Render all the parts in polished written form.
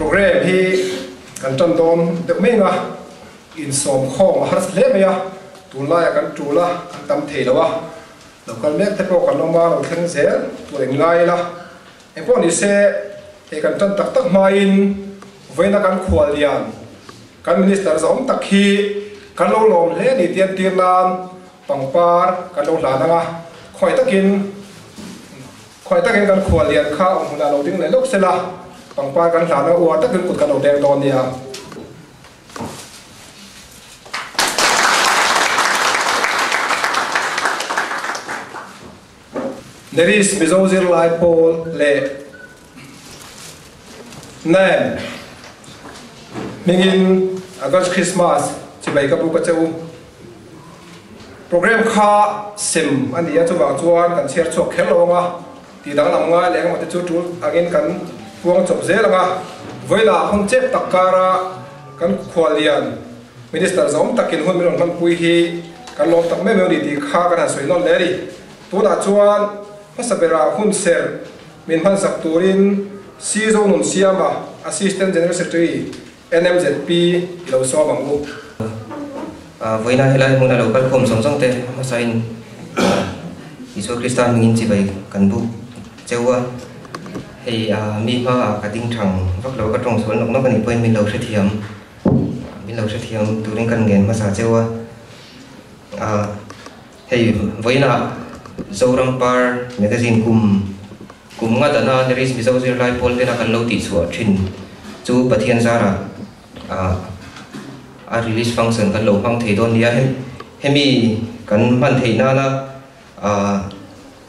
Program hi kan tan dawn deuh mai anga insawm khawm a harsa hle mai a, tunlaiah kan tul a, kan tam thei lo a, lo kal mek te pawh kan awm a, lo thleng zel tur eng ngai ila. Engpawh ni se, hei kan tan tak tak hmain vawiina kan khual lian kan Minister zawm tak hi kan lo lawm hle ni tih entir nan pangpar kan lo hlan ang a, khawi takin khawi takin kan khual lian kha awm hunah lo ding leh lawk sela, pangpar kan hlan a uar takin kut kan lo beng dawn nia. Neris Mizo zirlai pawl leh Naem hmingin Advance Christmas chibai ka buk a che u. Program kha sem a ni a, chuvang chuan kan chhiar chhuak kher lo ang a, tih danglam ngai leh engemaw te chu tul angin kan puang chawp zel ang a. Vawilah hun chep tak kara kan khuallian Minister zawm takin hun min rawn hmanpui hi kan lawm tak meuh meuh ni tih kha kan han sawi nawn hle a ni. Tunah chuan hmasa berah hun serh min hmansak turin Si Zonun Siama, Assistant General Secretary, NMZP i lo sawm ang u. Vawiina helai hmuna lo kal khawm zawng zawng te hmasain Isua Krista hmingin chibai kan buk cheu a. Hei mi hmaah ka ding thang vak lo, ka tawng sual nawk nawk a nih pawhin min lo hrethiam. Min lo hrethiam turin kan ngen hmasa cheu a. Hei vawiinah Zoram Par Magazine kum kum nga dana Neris Mizo zirlai pawl tena kan lo tihchhuah thin chu Pathian zarah a release function kan lo hmang thei dawn nia. Hemi kan hman theih nana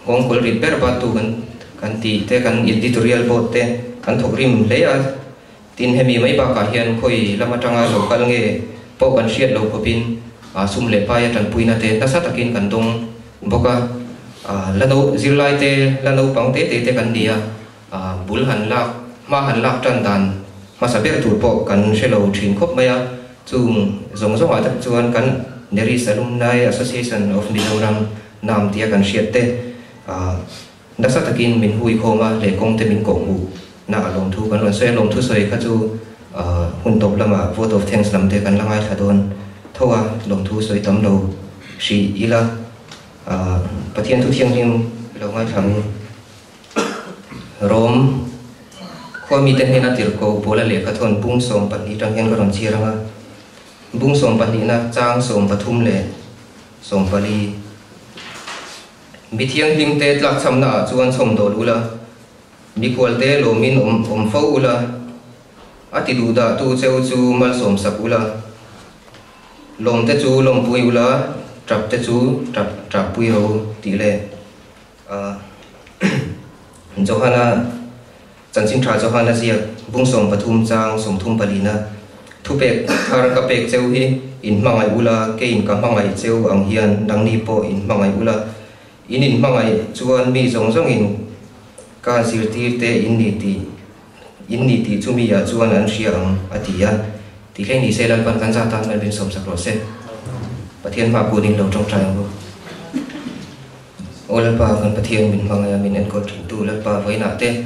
nghawngkawl rit ber batu kan kan tih te kan editorial board te kan thawk rim hle a. Tin, hemi mai bakah hian khawi lam atanga lo kal nge pawh kan hriat lo khawpin sum leh paia tanpuina te nasa takin kan dawng bawk a. La no zirlai te, la naupang te te te kan ni a, bul han lak, hma han lak tan dan hmasa ber tur pawh kan hre lo thin khawp mai a. Chung zawng zawngah tak chuan kan Neris Alumni Association of Mizoram nam tia kan hriat te, Nasa takin min hui khawm a, leh kawng te min kawh hmuh na a lawmthu kan rawn sawi a, lawmthu sawi kha chu hun tawp lamah vote of thanks lam te kan la ngaithla dawn tho a, lawmthu sawi tam lo hrih ila Pathian thu thianghlim lo ngaithla ang u. Rom khua mite hnena tirhko Paula lehkha thawn bung 12 tang hian ka rawn chhiar ang a, bung 12 na chang 13 leh 14. Mi thianghlimte tlakchhamna ah chuan chhawm dawl ula, mikhualte lawmin awm awm fo ula, a ti duh dah tu cheu chu malsawm sak ula, lawmte chu lawmpui ula, tap te chu tap tap pui ro tih leh Johana Chanchin Tha Johana ziak bung 13 chang 34 na thupek thar ka pek cheu hi in hmangaih ula, keiin ka hmangaih cheu ang hian nangni pawh in hmangaih ula, in in hmangaih chuan mi zawng zawngin ka zirtir te in ni tih in ni tih chu mi ah chuan an hria ang a ti a, ti hlei ni se Lalpan kan zat tan Malvin sawmsak rawh se. Pathian hma kun in lo tawngtai ang u. Aw Lalpa, kan Pathian min hmangaih a, min enkawl thintu Lalpa vawiinah te,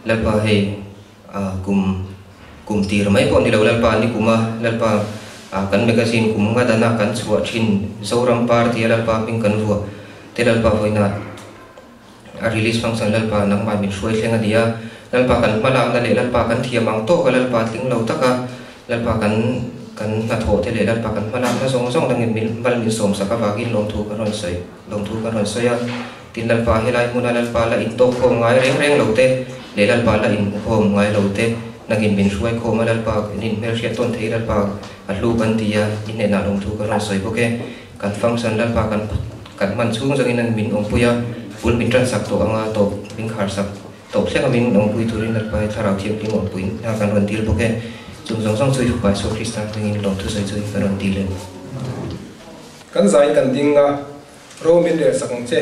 Lalpa hei kum kum tir mai pawh ni lo Lalpa ni kum a, Lalpa kan magazine kum nga dana kan chhuah thin Zoram Par tia Lalpa hming kan vuah te Lalpa vawiinah a release function Lalpa nangmah min hruai thleng a ni a, Lalpa kan hmalakna leh Lalpa kan thiam ang tawk a Lalpa tling lo taka Lalpa kan kan hnathawh te leh Lalpa kan hmalakna zawng zawng dangin min mal min sawm sak avangin lawmthu kan rawn sawi lawmthu kan rawn sawi a. Tin Lalpa helai hmuna Lalpa la intawk khawm ngai reng reng lo te leh Lalpa la inhmukhawm ngai lo te nangin min hruai khawm a Lalpa in inhmelhriat tawn thei Lalpa a hlu kan ti a i hnenah lawmthu kan rawn sawi bawk e. Kan function Lalpa kan kan hman chhung zawngin nangin min awmpui a bul min tansak tawh anga tawp min kharsak Tawp thleng a min awmpui turin Lalpa i Thlarau Thianghlim awmpui hna kan rawn dil bawk e. Chung zawng zawng chu i Fapa Isua Krista hmingin lawmthu sawi chu kan rawn dil e. Kan zain kan ding a, ro min rel sak ang che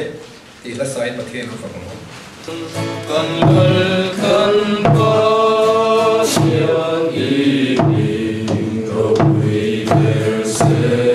tih hla sain Pathian ka fak ang u. Kan lal kan Pathian i hming ropui ber se.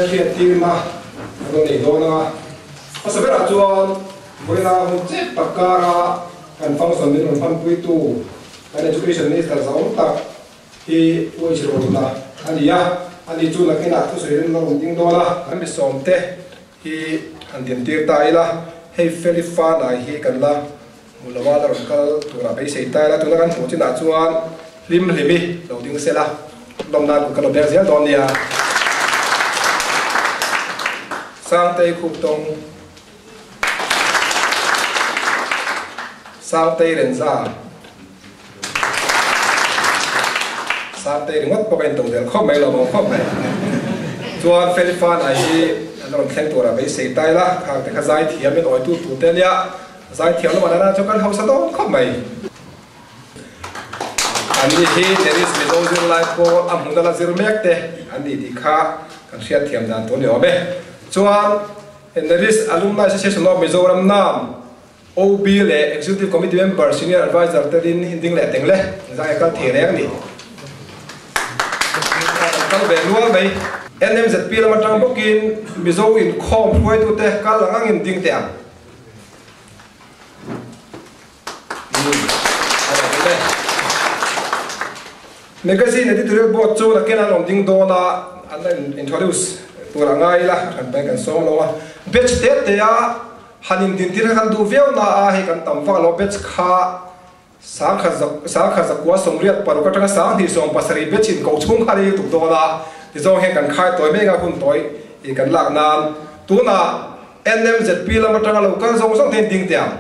Hmelhriattirna kan rawn nei dawn a, hmasa berah chuan vawiina hun chep tak kara kan function min rawn hmanpuitu kan Education Minister zahawm tak hi Pu H Rawlna a ni a, ani chu nakinah thusawi rin la rawn ding dawn a. Kan misawmte hi han dintir ta ila, hei Feli Fanai hi kan la hmu lo a, la rawn kal turah beisei ta ila, tuna kan hmuh chinah chuan hlim hlimi lo ding sela, lawm nan kut ka lo beng zel dawn nia. Sangtei Khuptawng, Sangtei Renza, Sangtei ringawt pawh ka into del khawp mai lo maw khawp mai. Chuan Feli Fanai hi an rawn thleng turah beisei ta ila, khang te kha zai thiam in awitu tur te ania, zai thiam lamah nana chuan kan hausa dawn khawp mai. An ni hi Tennis Mizo zirlai pawl a hmuna la zir mek te an ni tih kha kan hriatthiam dan tur a ni awm e. Chuan Tennis Alumni Association of Mizoram nam OB leh Executive Committee Member, Senior Adviser te din in ding leh teng le, zai kal thei reng a ni. Kan kal ve nual mai. NMZP lam atang bawkin Mizo inkhawm hruaitute kal ang angin ding teh ang. Magazine Editorial Board chu nakin an awm ding dawn a, an la introduce tur a ngai ila, hran pahin kan sawm lo a. Batch te te a han indintir kha kan duh viau na a, hei kan tam vak lo, batch kha sangkhat zakua 86 atanga 2070 batch in koh chhung kha rei tuk dawn a, tizawng hian kan khai tawi mek a, hun tawi kan lak nan tunah NMZP lam atanga lo kal zawng zawng te in ding teh ang.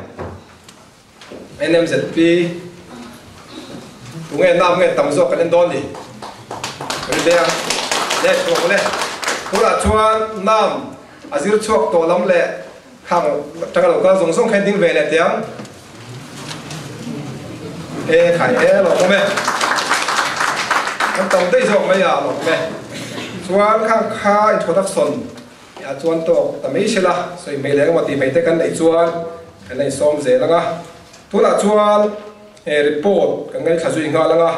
NMZP tunge nam nge tam zawk kan en dawn ni? Kan en ang. Le chhuak le. Tunah chuan nam a zir chhuak tawh lam leh khang atanga lo kal zawng zawng kha in ding ve leh teh ang. E khai e lo awm e. Kan tam daih zawk mai a lo awm e. Chuan khang kha introduction A chuan tawk ta mai sela, sawi hmei leh engemaw tih hmei te kan neih chuan kan la insawm zel ang a. Tunah chuan he report kan ngaithla zui nghal ang a,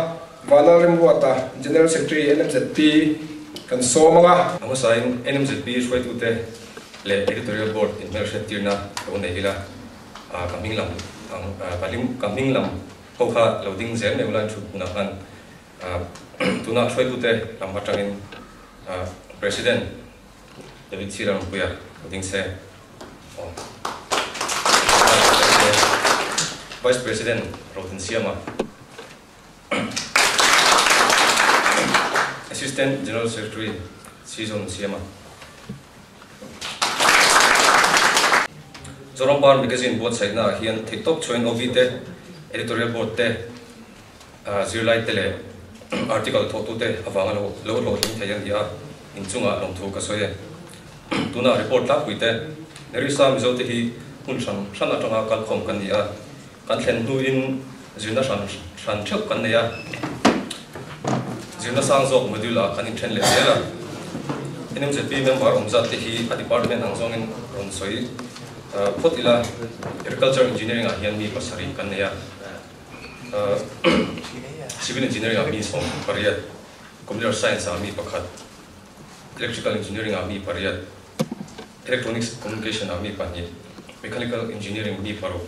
Vanlal Remruata, General Secretary NMZP kan sawm ang a. A hmasain NMZP hruaitute leh Editorial Board inhmelhriattirna lo nei ila, ka hming lam ang, ka hming lam ho kha lo ding zel mai ula inthut hunah khan tunah hruaitute lam atangin President David C. Rampuia lo ding se aw. Vice President Rotin Siama, Assistant General Secretary Season Siama. Zoram Bar Magazine buatsaihna ah hian theihtawp chhuain OB te, Editorial Board te, Zirlai te leh article thawhtute avanga lo hlawhtling thei a ni a, inchungah lawmthu ka sawi e. Tuna report tlangpui te, Nerisa Mizote hi hmun hran hran atanga kalkhawm kan ni a, kan thlen hnuin zirna hran hran theuh kan nei a, zirna sang zawk module ah kan inthen leh zel a. NMZP member awm zat te hi a department ang zawngin rawn sawi phawt ila, Agriculture Engineering ah hian mi pasarih kan nei a. Civil Engineering ah mi 18, Computer Science ah mi pakhat, Electrical Engineering ah mi pariat, Electronics Communication ah mi pahnih, Mechanical Engineering mi paruk,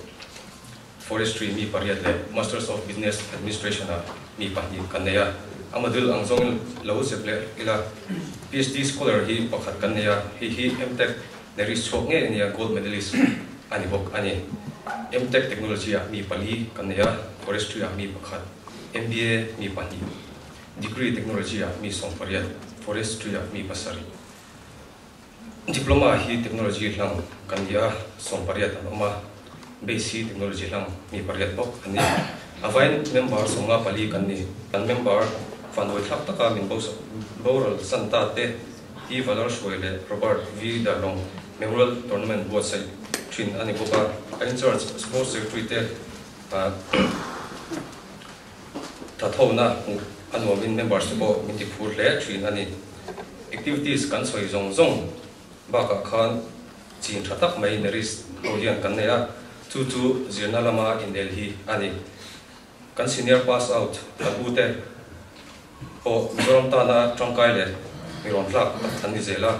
Forestry mi pariat leh Masters of Business Administration ah mi pahnih kan nei a. A module ang zawngin lo zep leh ila, PhD scholar hi pakhat kan nei a, hei hi MTech Neris chhuak ngei a nia, gold medalist a ni bawk a ni. MTech Technology ah mi pali kan nei a, Forestry ah mi pakhat, MBA mi pahnih, Degree Technology ah mi 18, Forestry ah mi pasarih. Diploma hi Technology hlang kan ni a, 18 an awm a, Basic Technology hlang mi pariat bawk an ni. A vain member 54 kan ni. Kan member vanduai thlak taka min boral san ta te T. Valar Hruai leh Robert V. Darlong Memorial Tournament buatsaih thin a ni bawk a, a in-charge Sports Secretary te thathona hmuh a nuamin members te pawh min ti phur hle thin a ni. Activities kan sawi zawng zawng bakah khan chin tha tak mai Neris ho hian kan nei a, chu chu zirna lama inel hi a ni. Kan senior pass out kan u te pawh Mizoram tana tangkai leh mi rawn tlak tak an ni zel a.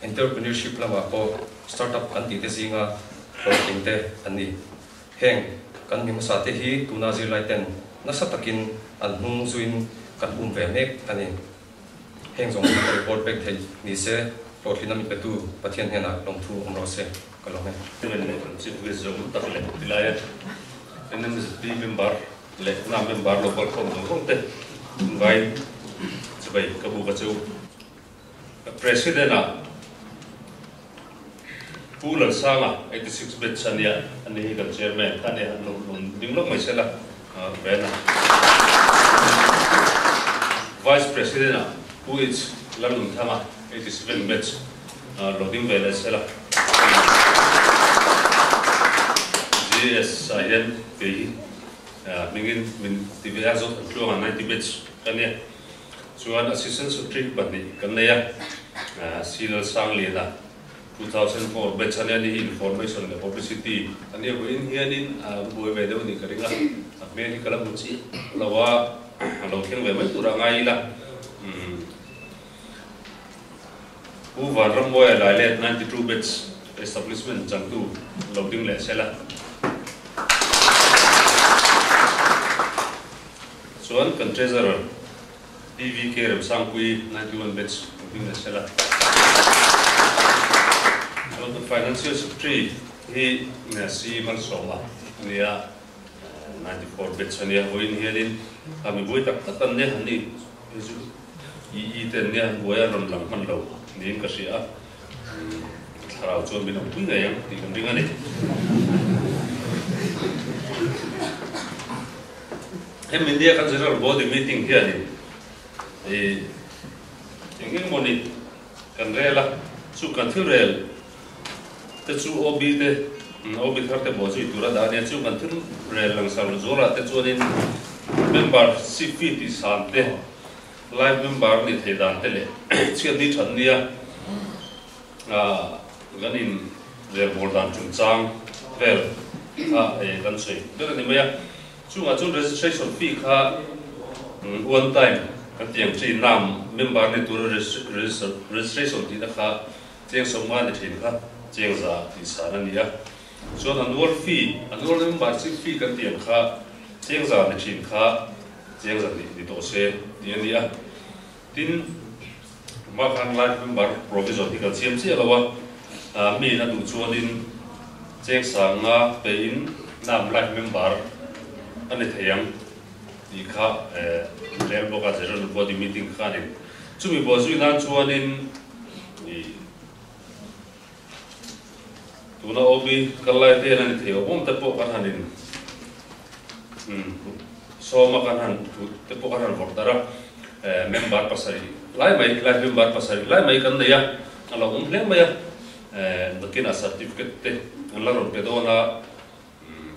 Entrepreneurship lamah pawh startup kan tihte zinga hlawhtling te an ni. Heng kan mi hmasa te hi tuna zirlai ten nasa takin an hnung zuiin kan um ve mek a ni. Heng zawng hi ka report pek theih ni se hlawhtlin a mi petu Pathian hnenah lawmthu awm rawh se ka lawm e. Chairman leh kan Chief Guest zawng tak leh tilaia NMZP member leh na member local khawm zawng zawng te ngai chibai ka bu ka cheu. President ah Pu Lalsanga 86 batch a nia, ani hi kan Chairman kha a nia, lo rawn ding lawk mai sela Vena. Vice President ah Pu H Lalnunthanga 87 batch lo ding ve leh sela. GS ah hian kei hi hmingin min ti ve a, Zothan Tluanga 90 batch ka nia. Chuan Assistant Secretary pahnih kan nei a, C Lalsangliana, 2004 batch a nia ni hi Information leh Publicity a nia vawiin hianin a buai ve deuh a nih ka ring a, a hmel hi ka la hmu chiah lo a, a lo thleng ve mai tur a ngai ila. Pu Vanrammuaia Lailet 92 batch Establishment changtu lo ding leh sela. Chuan kan Treasurer PVK Remsangpui 91 batch lo ding leh sela. Chuan kan Financial Secretary hi C Malsawma a ni a, 94 batch a nia. Vawiin hianin a mi buai tak tak an nia, an ni hi chu EE te an nia, an buai a rawn lang hman lo niin ka hria a. Thlarau chuan min awmpui ngei ang tih kan ring a ni. Hemi nia kan General Body Meeting hianin i eng eng maw ni kan rel a, chu kan thil rel te chu OB te, OB thar te bawh zui tur a dah a nia, chu kan thil rel langsar zualah te chuanin membership fee tih san te, life member ni thei dan te leh chhiat ni that nia kan in relbawl dan chungchang vel kha kan sawi ber a ni mai a. Chungah chuan registration fee kha one time kan ti ang chi nam member ni tura registration tihna kha cheng sawmnga ni thin kha cheng za tih san a ni a. Chuan annual fee, annual membership fee kan ti ang kha cheng za ni thin kha cheng za hnih ni tawh se tih a ni a. Tin, mah khan life member provision hi kan siam chiah lo a, mi in a duh chuanin cheng sanga pein nam life member a ni thei ang tih kha rel bawk a, General Body meeting khanin chumi buah zui nan chuanin tuna OB kal lai te hian a ni thei awm awm te pawh kan han in sawm a kan han thu te pawh kan han vawrh darh a, member pasarih lai mai life member pasarih lai mai kan nei a, a lo awm hle mai a, nakinah certificate te an la rawn pe dawn a,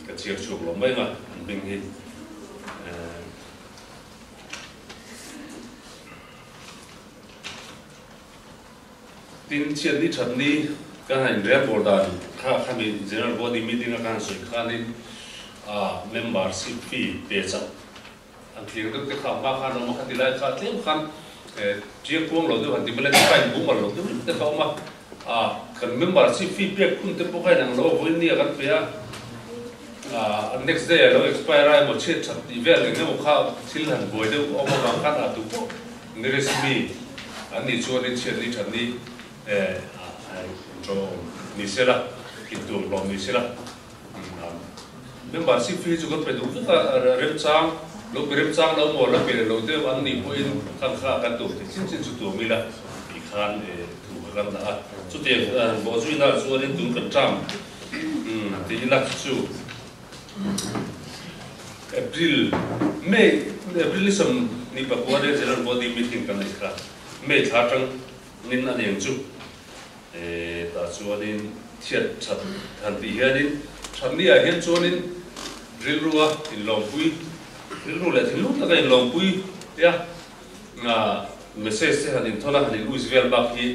ka chhiar chhuak lo mai ang a an hming hi. Tin, chhiat ni that ni kan han inrel bawr dan kha khami General Body meeting a kan han sawi khanin a membership fee pe chauh an thlir deuh te kha hma khan awm a, khati lai kha tlem khan ṭiak kuang lo deuh han ti mai la define mumal lo deuh te kha awm a, a kan membership fee pek hun te pawh kha inang lo a vawiin ni a kan pe a, a next day a lo expire a emaw chhiat that tih vel eng emaw kha thil han buai deuh awm avang khan a duh pawh Nirismi an nih chuanin chhiat ni that ni intro ni sela, intuam hlawm ni sela. Membership fee chu kan pe duh vek a, remchang lo pe remchang lo maw la pe lo deuh an nih pawhin kan kha kan tuam thei chin chin chu tuam ila tih khan thu kha kan dah a. Chutiang bawhzuina chuanin tun kan term tih ila chu April, May, April ni sawm ni pakua ria General Body meeting kan nei kha May thla atang in a neng chu tah chuanin thiat that han tih hianin thatni ah hian chuanin rilrua inlawmpui rilru leh thinlung taka inlawmpui tia message te han inthawn a han in uis vel bak hi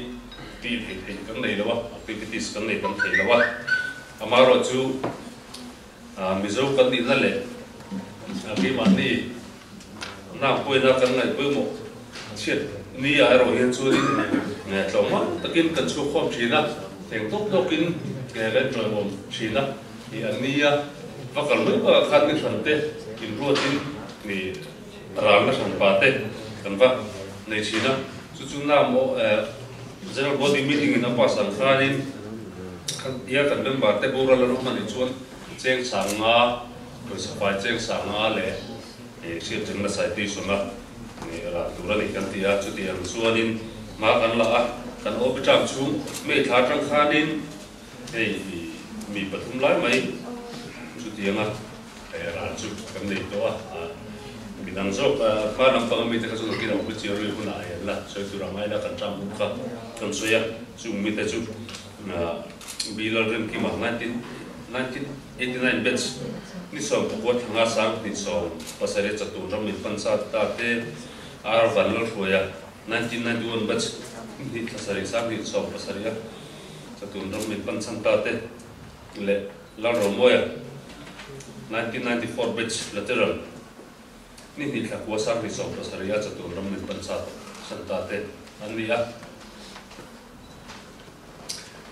tih theih theih kan nei lo a, activities kan nei tam thei lo a, amaherawhchu Mizo kan nihna leh keimahni nak pawina kan ngaih pawimawh chhiat. Ni ah erawh hian chuanin tlawmngai takin kan chhuak khawm thin a, eng tawk tawkin kan ṭawihawm thin a, ih an nia va kal mai bakah khan ni hran te inruatin ih ralna hran pa te kan va nei thin a, chu chu na maw General Body meeting in a pass ang khanin khan tia kan member te boral an awm a nih chuan cheng sang nga pawisa fai cheng sang nga leh ih hriatchengna citation a Ral tur a ni kan ti a, chuti ang chuanin hma kan la a, kan OB term chhung May thla atang khanin hei mi pathum lai mai chutianga ral chu kan nei tawh a, midang zawk hma lampanga mite kha chu nakin OB chiarui hunah a en la, sawi tur ang aila kan term hun kha kan sawi a, chung mite chu Bilal Remkima 1989 batch ni 19 thanga 2017 chatur ram in pansa ta te R Vanlalhruaia 1991 batch ni hnih thla sarih 2017 chatur ram in panchan ta te leh Lalromoia 1994 batch lateral ni hnih thla kua 2017 chatur ram in pansa san ta te an ni a.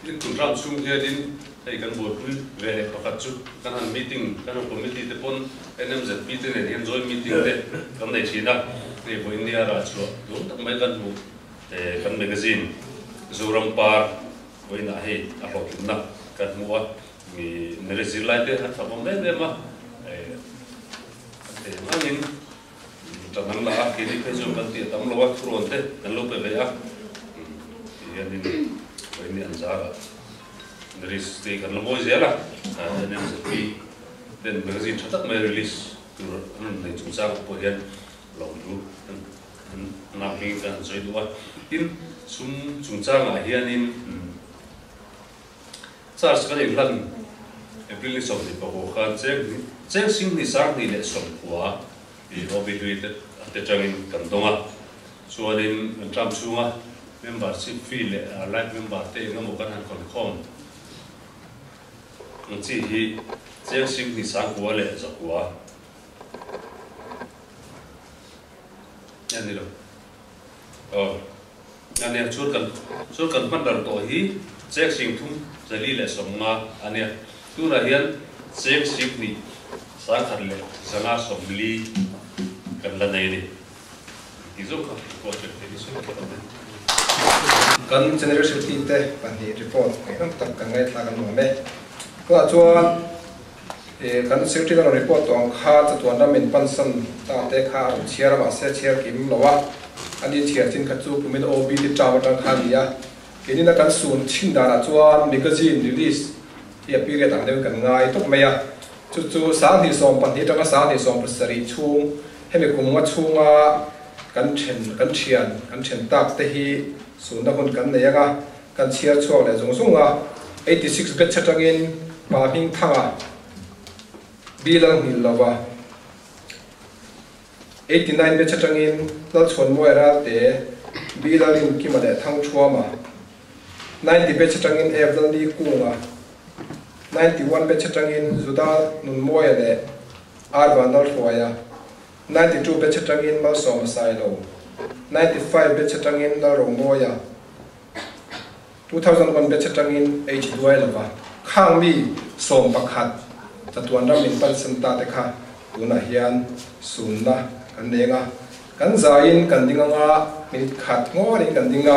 Tin, tun ram chhung hianin hei kan buaipui ve leh pakhat chu kan han meeting, kan han committee te pawn NMZP te nen hian joint meeting te kan nei thin a, hei vawiin nia rah chhuah duang tak mai kan hmuh kan magazine Zoram Par vawiinah hei a hlawhtlinna kan hmu a, mi nere zirlai te an fak awm em em a, a thei ang angin Tan an la a, keini phei chuan kan tih a tam lo a, thurawn te kan lo pe ve a, ti hianin vawiin an zar a, release te hi kan la mawi zel a, NMZP ten magazine tha tak mai release tur an rawn nei chungchang ah pawh hian lawmthu an nak hmingin kan han sawi duh a, tin sum chungchangah hianin Charge kan inhlan April ni 24 khan cheng 20,290 tih OB hlui te te tangin kan dawng a. Chuanin kan term chhunga membership fee leh life member te eng emaw kan han kawnkhawm ang chi hi cheng 21,100 a ni lo. Aw. A nia, chur kan chur kan hman ral tawh hi chek 34,050 a nia. Tunah hian chek 21,150 kan la nei a ni. Tih zawk kha report vek thei ni sawi kher ang e. Kan generation team te pahnih report ngaihnawm tak kan ngaithla kan nuam e. Tunah chuan kan secretary a rawn report tawh ang kha chatuan ram in pansan ta te kha a rawn chhiar a mahse a chhiar kim lo a, ani chhiar chin kha chu kumin OB te term atang kha a ni a, keinin a kan sun chhin danah chuan magazine release hi a period ang deuhin kan ngai tawp mai a, chu chu 2012 atanga 2017 chhung hemi kum nga chhunga kan then kan thian kan then tak te hi sunna hun kan nei ang a. Kan chhiar chhuak leh zung zung a, 86 batch atangin pa hming thanga bill a nghilh lo va, 89 batch atangin Lalchhuanmuai Ralte bill a Rinkima leh Thangthuama, 90 batch atangin Ev Lalni Kunga, 91 batch atangin Juda Nunmawia leh Arva Lalhruaia, 92 batch atangin Malsawma Sailo, 95 batch atangin Lalromawia, 2001 batch atangin H duai lova khang mi 11 chatuan ram in pansan ta te kha tunah hian sunna kan nei anga kan zaiin kan ding anga minute khat ngawrin kan ding a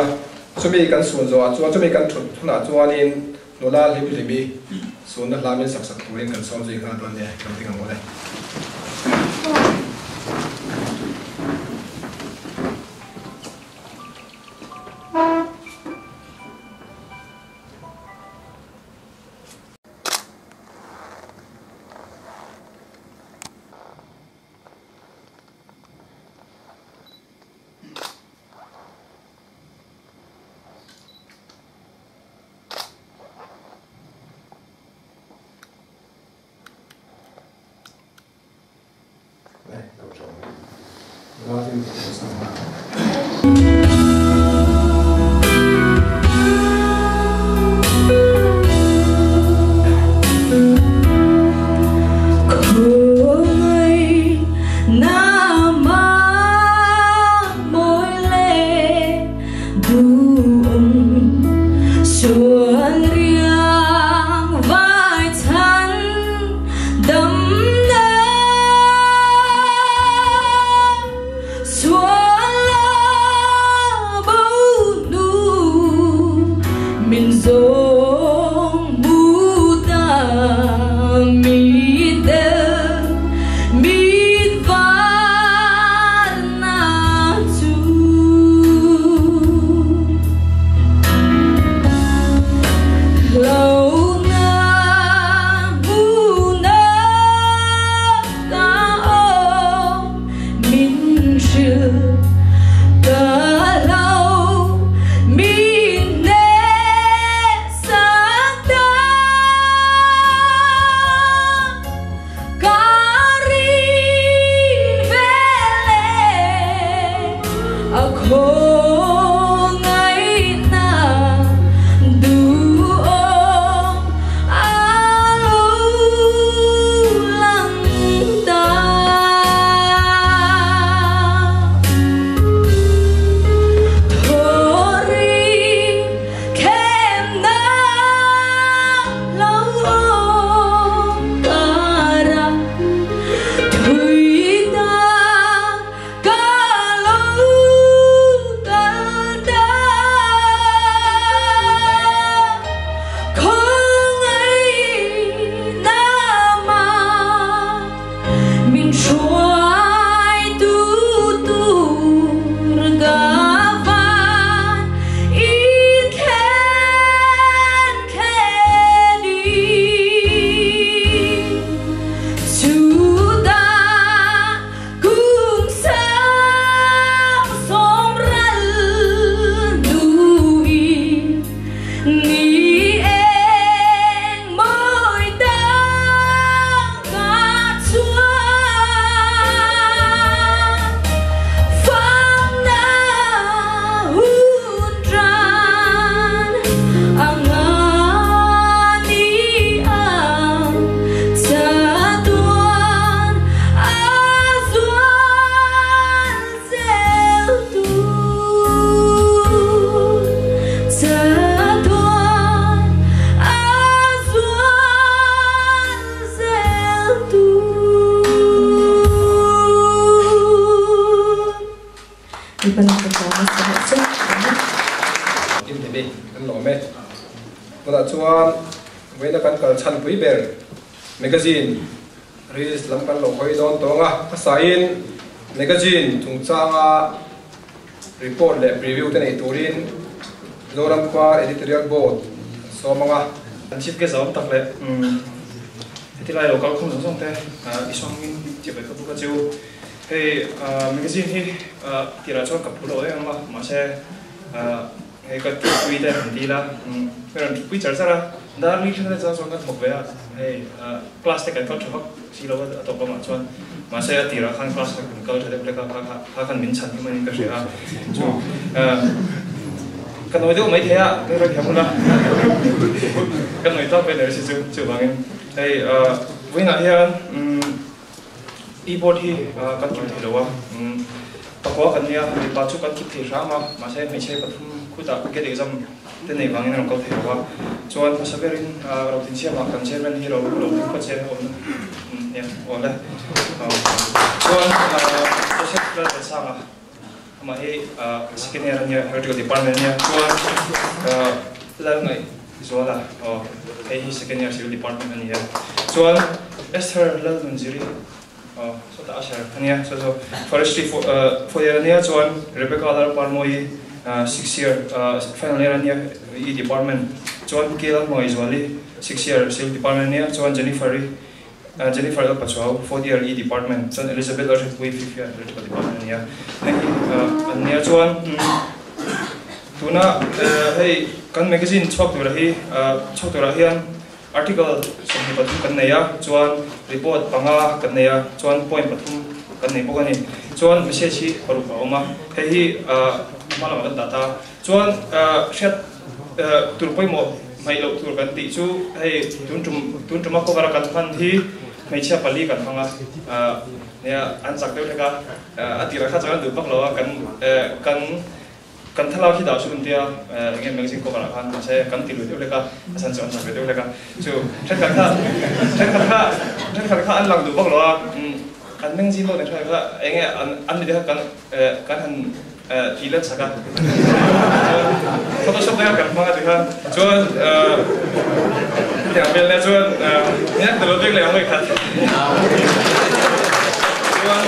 chumi kan sun zawhah chuan chumi kan thut hunah chuanin nula hlim hlimi sunna hlamin sak sak turin kan sawm zui nghal dawn nia kan ding ang awle. chuan vawiina kan kal chhan pui ber magazine release lam kan lo hawi dawn tawng a, hmasain magazine chungchanga report leh preview te nei turin Zoram Hmar Editorial Board an sawm ang a. An chief guest a awm tak leh heti lai lo kal khawm zawng zawng te i sawngin tih ve ka buk a chu. Hei magazine hi tirah chuan ka phu lo em a, mahse hei ka thupui te han dil a, ka rawn thupui char char a, dar li thleng te chuan ka thawk ve a, hei class te kan kal tha vak si lo a a tawp lamah chuan, mahse a tirah khan class te kan kal tha deuh hlek a, kha kha khan min chhan him anin ka hria a, chu ka nawi deuh maithei a, ka rawn thiam hun a, ka nawi tlak ve ner si chu, chuvangin hei vawiinah hian. E-board hi kan kip thei lo a, pakua kan nia, mipa chu kan kip thei hram a, mahse hmeichhe pathum khutah gate exam te nei vangin a rawn kal thei lo a, chuan hmasa berin Rotin Siamah kan chairman hi lo lo ding phawt se awm nia aw le. Chuan Joseph Lalvansanga amah hi second year a nia, electrical department a nia, chuan Lalngaih Zuala aw hei hi second year civil department a ni a, chuan Esther Lalnunziri aw sawtah Asher a nia, so so forestry fourth year a nia, chuan Rebecca Lalparmawii sixth year final year a nia E department, chuan K Lalhmangaihzuali sixth year civil department a nia, chuan Jennifer-i Jennifer Lalpachuau fourth year E department, chuan Elizabeth Lalhriatpuii fifth year electrical department a nia, heng hi an nia chuan. Tuna hei kan magazine chhuak tura hi chhuak turah hian article 23 kan nei a, chuan report panga kan nei a, chuan point pathum kan nei bawk a ni. Chuan message hi paruk a awm a, hei hi hma lamah kan dah ta. Chuan hriat tur pawimawh hmaih loh tur kan tih chu hei tun tum tun tuma cover a kan hman hi hmeichhia pali kan hmang a, nia an chak deuh hlek a, a tirah kha chuan an duh vak lo a, kan kan Kan thlalak hi dah chu intia enge magazine cover ah khan mahse kan ti lui deuh hlek a, a chhan chu an chak ve deuh hlek a. Chu thenkhat kha thenkhat kha thenkhat kha an lang duh vak lo a, an magazine pawh kan hriat kha enge an an ni te kha kan kan han ti let chak a. Chuan photoshop te kha kan hmang a ti kha chuan hetiang vel nia chuan nia ka lo bik leh ang vekhat. Chuan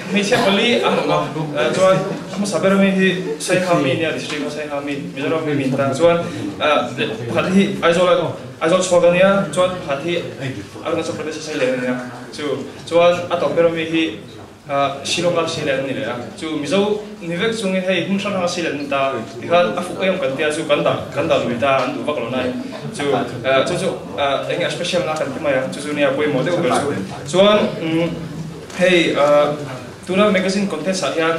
Hmeichhia pali an awm a, chuan a hmasa ber ami hi Saiha mi nia district a Saiha mi Mizoram mi min ta chuan pakhat hi Aizawl Aizawl chhuak a nia chuan pakhat hi Arunachal Pradesh a Sailen a nia chu chuan a tawp ber ami hi Shillong a Sailen a ni leh a chu Mizo ni vek chungin hei hmun hrang hrang a Sailen a ni ta tikhan a fuh em kan tia chu kan dah kan dah lui ta an duh vak lo nain chu chu chu eng nge a special na kan ti mai a chu chu nia pawimawh deuh ber chu chuan Hei tuna magazine contest ah hian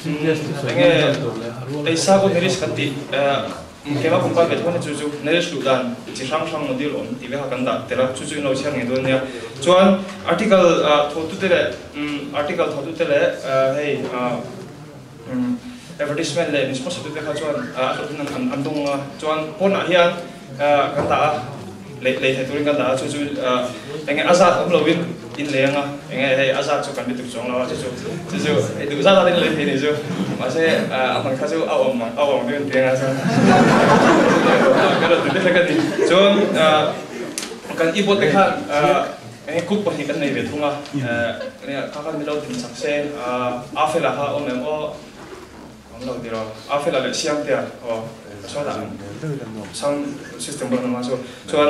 enge Eisa ko Nerish kan tih kema kumpa ve tho na chu chu Nerish luh dan chi hrang hrang module awm tih veka kan dah tel a chu chu in lo chhiar ngei dawn nia. Chuan article thawhtu te leh article thawhtu te leh hei advertisement leh min sponsor tu te kha chuan a hlawhtlin an dawng a chuan pawnah hian kan dah a lei lei thei turin kan dah a chu chu enge a zat awm lovin in lei anga enge hei a zat chu kan bituk chuang lo a chu chu chu chu hei duh zat zat in lei thei ni chu mahse a hman kha chu a awm a awm deuh in piang a chuan ka rawn ti hlek a ni chuan kan e-board te khan Enge kut pahnih kan nei ve thung a, nia kha khan milo din chak se, a fela kha awm em aw, awm lo tiraw, a fela leh siam te a aw ka sawi dah ang sound system pawh an awm a chu chuan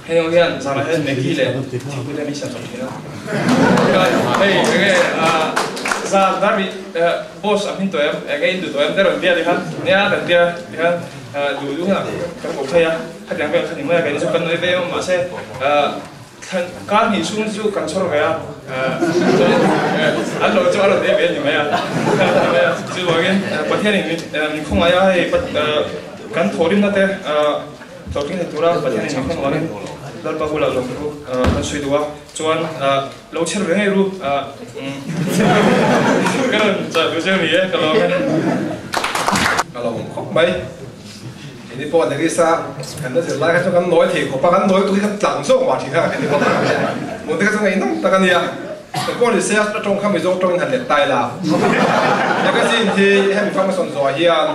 hei ho hian zanah hian Maggi leh thingpui te an insiam chawp thin a, hei enge zan dar boss a hmin tawh em enge in duh tawh em te rawn bia tikhan nia kan tia tikhan duh duh hunah kan ko phei a. Khatiang vel kha ni mai a, keini chu kan nawi ve em a, mahse kar hnih chhung chu kan chhawr ve a, an lo chu a rawn ei ve a ni mai a, chuvangin Pathianin min khawngaih a, hei kan thawhrimna te hlawhtling thei tura Pathianin min khawngaih avangin Lalpa bulah lawm thu kan sawi duh a, chuan lo chher ve ngei ru, ka rawn chah duh chiang ni e, ka lawm e. Ka lawm khawp mai. Ini pawh Nerisa kan la zir lai kha chu kan nawi thei khawp a, kan nawi tuk hi kan tlang zawk mah thin kha kan ni bawk a, mun te kha chu ngaihnawm tak a nia. Ka pawh ni se a tawng kha Mizo tawngin han let tai la. Magazine hi hemi fang a sawn zawh ah hian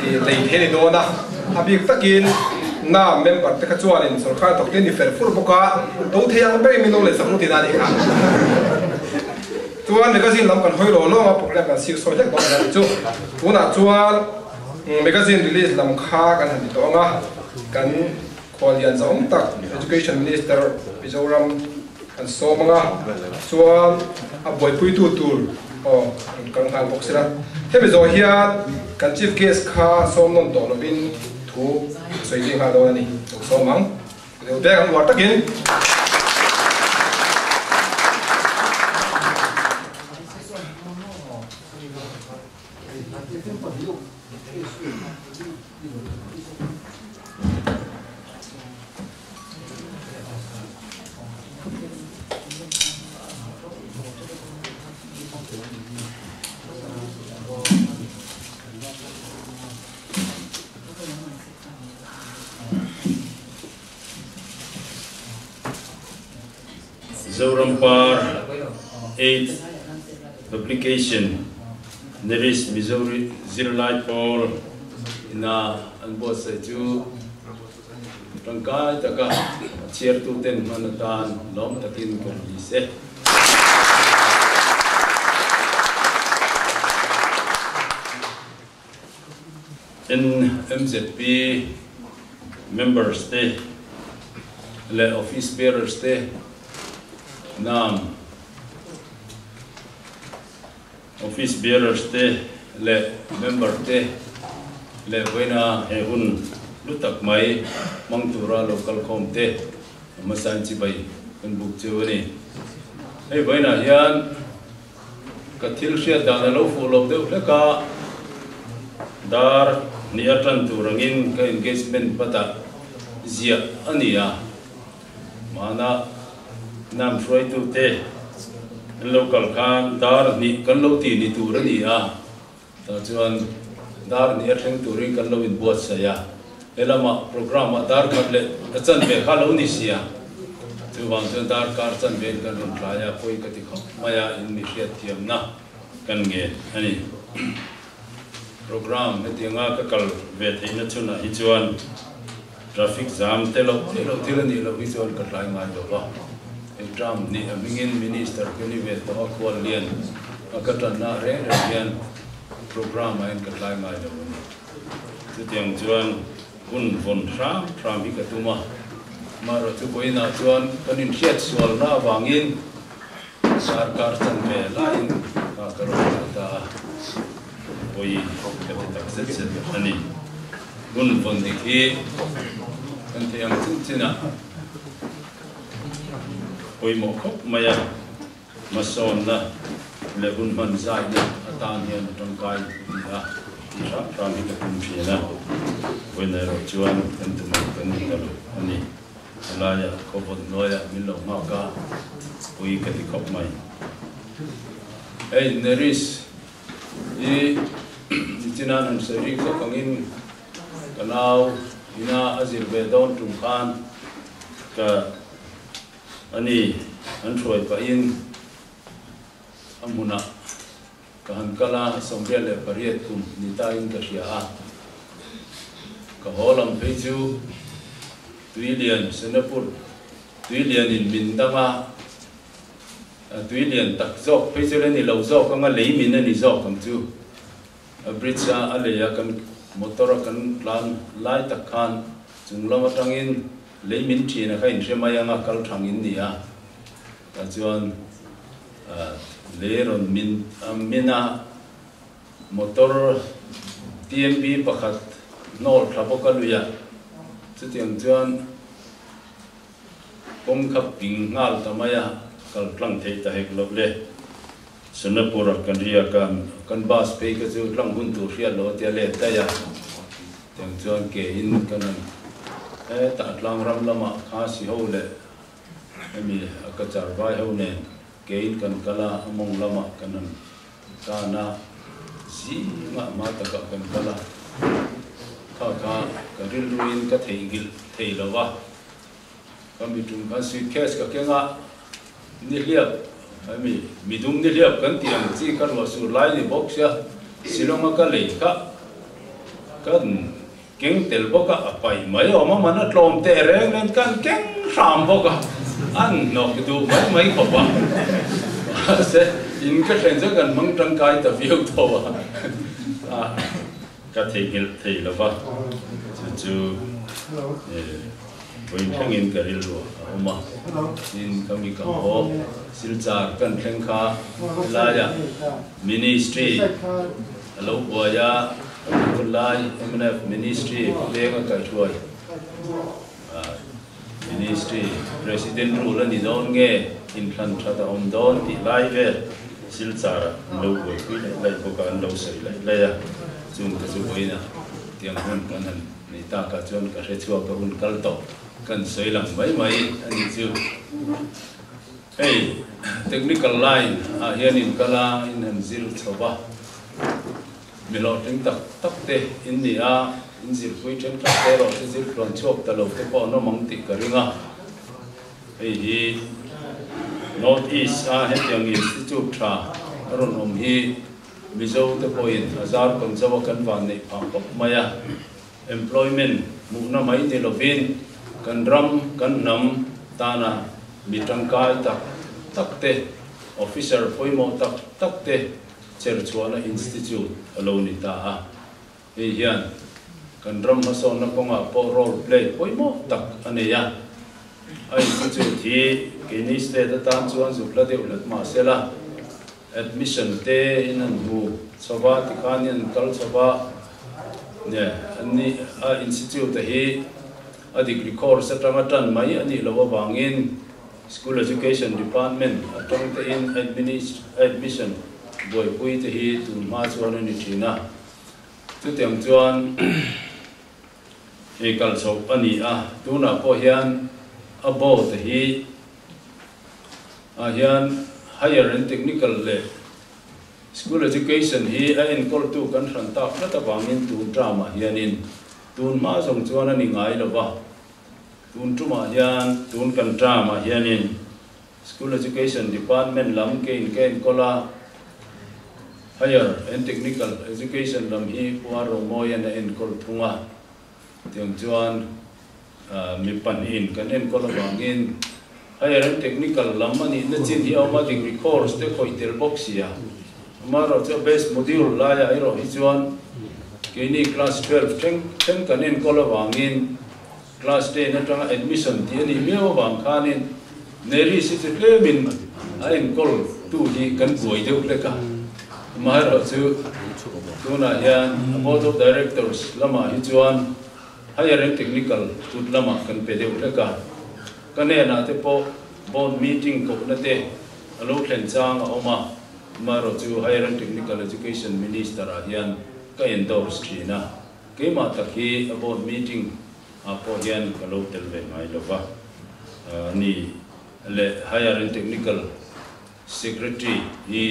Lei thei a ni dawn a, a bik takin na member te kha chuanin sorkar thawk te ni fer fur bawk a, to thei ang berin min lo lei sak lut in a nih kha. Chuan magazine lam kan hawi lawng lawng a, program kan sik sawi hlek dawn a ni chu. Tunah chuan magazine release lam kha kan han ti tawh ang a, kan khuallian zahawm tak Education Minister Mizoram kan sawm ang a, chuan a buaipuitu tur aw kan kal nghal bawk sila. Hemi zawh hian kan Chief Guest kha sawm nawn tawh lovin thu a sawi zui nghal dawn a ni. Lo sawm ang. Deuh deuh ang uar takin. Zoram Par 8th Publication Nearest Missouri Zirlai Pawl ina an buatsaih chu tangkai taka a chhiartuten hman atan lawm takin ka release e. NMZP members te leh office bearers te nam Office bearers te leh member te leh vawiina he hun hlu tak mai hmang tura lo kal khawm te hmasain chibai kan buk cheu a ni. Hei vawiinah hian ka thil hriat dan a lo fuh lo deuh hlek a, dar hnih a tan tur angin ka engagement patah ziah a ni a. Mahna hnam hruaitute an lo kal khan dar hnih kan lo ti ni tur a ni a, tah chuan dar hnih a thleng turin kan lo inbuatsaih a, he lamah programme ah dar khat leh a chanve kha lo ni si a, chuvang chuan dar kar chanvein kan rawn tlai a, pawi ka ti khawp mai a, in mi hriatthiamna kan ngen a ni. Programme hetianga ka kal ve theihna chhunah hi chuan. Traffic jam te loh theih loh thil a nih loh hi chuan ka tlai ngai lo va. Hei term hnih a hmingin Minister ka ni ve tawh a, khuallian a ka tanna reng reng hian programme ah hian ka tlai ngai lo a ni. Chutiang chuan hun vawn hram hram hi ka tum a, amaherawhchu vawiinah chuan kan inhriat sualna avangin sarkar chanve laiin ka ka rawn tlai ta a. Pawi ka ti tak zet zet a ni. Hun vawn dik hi kan thei ang chin chin a pawimawh khawp mai a, hmasawnna leh hun hman zaina atan hian a tangkai ti a tih hram hram hi ka tum thin a, vawiin erawh chuan kan tum ang kan ni ta lo a ni. Helaiah khawvawt hnuaiah min lo nghak a, pawi ka ti khawp mai. Hei Neris I nichina han sawi rik vak angin ka nau ina a zir ve dawn tum khan ka ani an hruai pahin a hmunah ka han kal a, 98 kum ni tain ka hria a, ka haw lam phei chu Tuilian Senapur Tuilianin min dang a. A tui lian tak zawk phei chu le ni lo zawk ang a, lei min a ni zawk ang chu. A bridge a a lei a kan motor a kan tlan lai tak khan chung lam atangin lei min thin a kha inhre mai ang a, kal thang in ni a. Tah chuan lei rawn min a min a motor TMB pakhat hnawl thla bawk a lui a, chutiang chuan Kawng kha ping nghal ta mai a, kal tlang theih ta hek loh le. Sonapur-a kan riak a, kan bus phei kha chu tlang hun tur hriat loh a tia let daih a. Tiang chuan ke in kan han hetah tlang ram lamah kha si ho leh hemi a ka char vai ho nen ke in kan kal a, a mawng lamah kan han tan a, zingah hma takah kan kal a. Kha kha ka rilruin ka theihnghilh thei lo va. Ka mitum khan suitcase ka keng a, nihliap hemi midum nihliap kan tih ang chi ka ruah sur lai ni bawk sia, Shillong a ka lei kha Kan keng tel bawk a, a paih mai awm a, man a tlawm teh reng nen kan keng hram bawk a, an hnawk duh mai mai khawp a. Mahse, in ka thlen chuan kan hmang tangkai ta viau tho a, ka theihnghilh thei lo va, chu chu vawiin thlengin ka rilru a awm a. Tin, ka mi ka haw Silchar kan thleng kha helaiah Ministry A lo buai a, hun lai mnf Ministry lenga kaihhruai Ministry President rule a ni dawn nge inthlan that a awm dawn tih lai vel Silchar ah an lo buaipui laih laih bawk a, an lo sawi laih laih a, chung te chu vawiin ah tiang hun kan han nei tak ah chuan ka hrechhuak a hun kal tawh kan sawi lang mai mai a nih chu. Hei technical line ah hian in kal a, in han zir chho va, mi hlawhtling tak tak te in ni a, in zirpui thenkhat te erawh chu zir tluan chhuak ta lo te pawh an awm ang tih ka ring a. Hei hi North East a hetiang institute tha a rawn awm hi Mizo te pawhin a zar kawn zo a kan van neih phah khawp mai a, employment hmuhna mai ni lovin kan ram, kan hnam tana Mi tangkai tak tak te, officer pawimawh tak tak te cherchhuahna institute a lo ni ta a. Hei hian kan ram hmasawnna kawngah pawh role play pawimawh tak a nei a. A institute hi keini state atan chuan zuk hla deuh hlek mah sela, admission te in an hmu chho va, tikhan in an kal chho va, ne an ni a institute a hi A degree course atanga tan mai a nih loh avangin School Education Department atang tein admission buaipui te hi tun hma chuan a ni thin a. Chutiang chuan ei kal chhoh a ni a, tunah pawh hian a board hi ah hian Higher and Technical leh School Education hi a enkawltu kan hran tak tlat avangin tun term ah hianin Tun hma zawng chuan a ni ngai lo va, tun tumah hian, tun kan term ah hianin School Education Department lam kein ka enkawl a, Higher and Technical Education lam hi Pu A Romawian a enkawl thung a, tiang chuan mi pahnihin kan enkawl avangin Higher and Technical lam a nihna chin hi a awm a, degree course te khawih tel bawk si a. Amaherawhchu a base module laiah erawh hi chuan keini class 12 thleng thleng kan enkawl avangin class 10 atanga admission tih a nih miau avang khanin Neris hi chu tlemin a enkawl tu hi kan buai deuh hlek a. Amaherawhchu tunah hian a board of directors lamah hi chuan Higher and Technical kut lamah kan pe deuh hlek a. Ka hnenah te pawh board meeting kohna te a lo thlen chang a awm a, amaherawh chu Higher and Technical Education Minister ah hian ka endorse thin a, keimah tak hi a board meeting ah pawh hian ka lo tel ve ngai lo va ni le Higher and Technical Secretary hi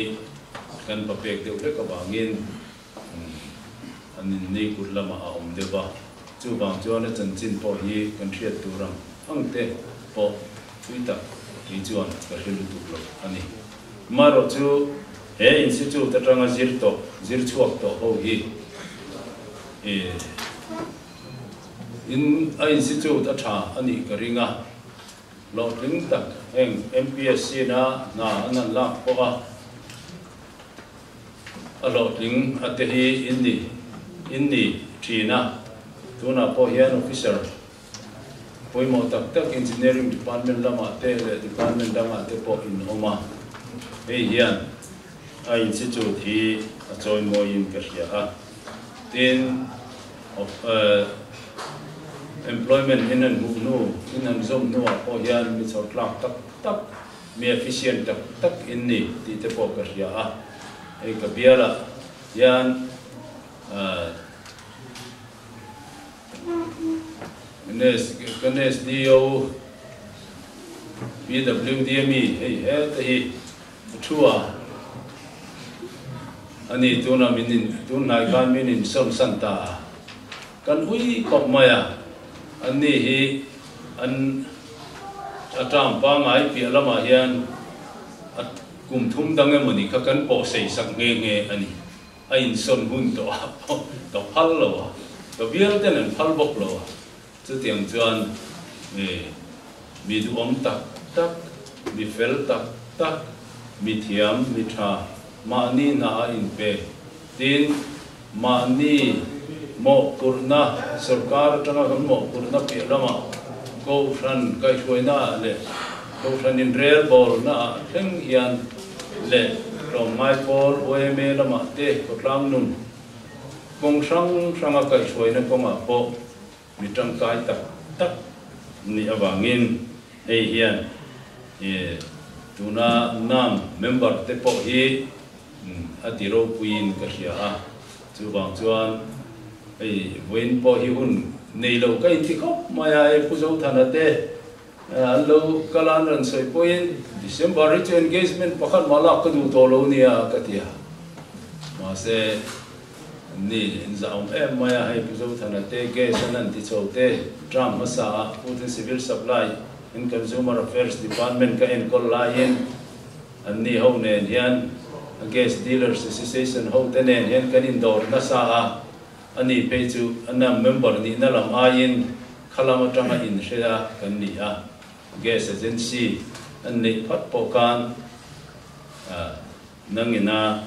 kan papek deuh hlek avangin An inni kut lamah a awm deuh a, chuvang chuan a chanchin pawh hi kan hriat tur ang ang te pawh thui tak kei chuan ka hre lutuk lo a ni. Amaherawh chu he institute atanga zir tawh, zir chhuak tawh ho hi in a institute a tha a nih ka ring a, hlawhtling tak heng MPSC na hna an han lak pawh a, A hlawhtling a te hi in ni in ni thin a, tunah pawh hian officer pawimawh tak tak engineering department lamah te leh department dangah te pawh in awm a, hei hian a institute hi a chawimawiin ka hria a, tin employment in an hmuh hnu in an zawm hnuah pawh hian mi chhawrtlak tak tak Mi efficient tak tak in ni tih te pawh ka hria a, hei ka bialah hian Ganesh DO PWD a mi hei hete hi a thu a, ani tuna min in tun hnai khan min in sawn san ta a, kan ui khawp mai a, anni hi an a term pangngai piah lamah hian a kum thum dang emawni kha kan pawh sei sak nghe nghe a ni. A insawn hun tawh ah pawh ka phal lo a. Ka bial ten an phal bawk lo a, chutiang chuan mi duhawm tak tak, mi fel tak tak, mi thiam, mi tha, mahni hna a inpe, tin, mahni mawhphurhna, sorkar atanga kan mawhphurhna piah lamah Kohhran kaihhruainaah leh Kohhran inrelbawlnaah thleng hian leh tlawmngai pawl yma lamah te khawtlang nun Kawng hrang hranga kaihhruaina kawngah pawh mi tangkai tak tak nih avangin hei hian tuna nam member te pawh hi a ti ropuiin ka hria a, chuvang chuan hei vawiin pawh hi hun nei lo ka inti khawp mai a, hei Pu Zothana te an lo kal a an rawn sawi pawhin December hi chu engagement pakhat mah lak ka duh tawh lo nia ka ti a, mahse ni in zah awm em mai a, hei Pu Zothana te gas an han ti chho te term hmasa ah Food and Civil Supply and Consumer Affairs Department ka enkawl laiin an ni ho nen hian Gas Dealers Association ho te nen hian kan indawr nasa a, A ni phei chu a nam member nihna lam aiin kha lam atanga inhre a kan ni a, gas agency an neih phat pawh khan nangina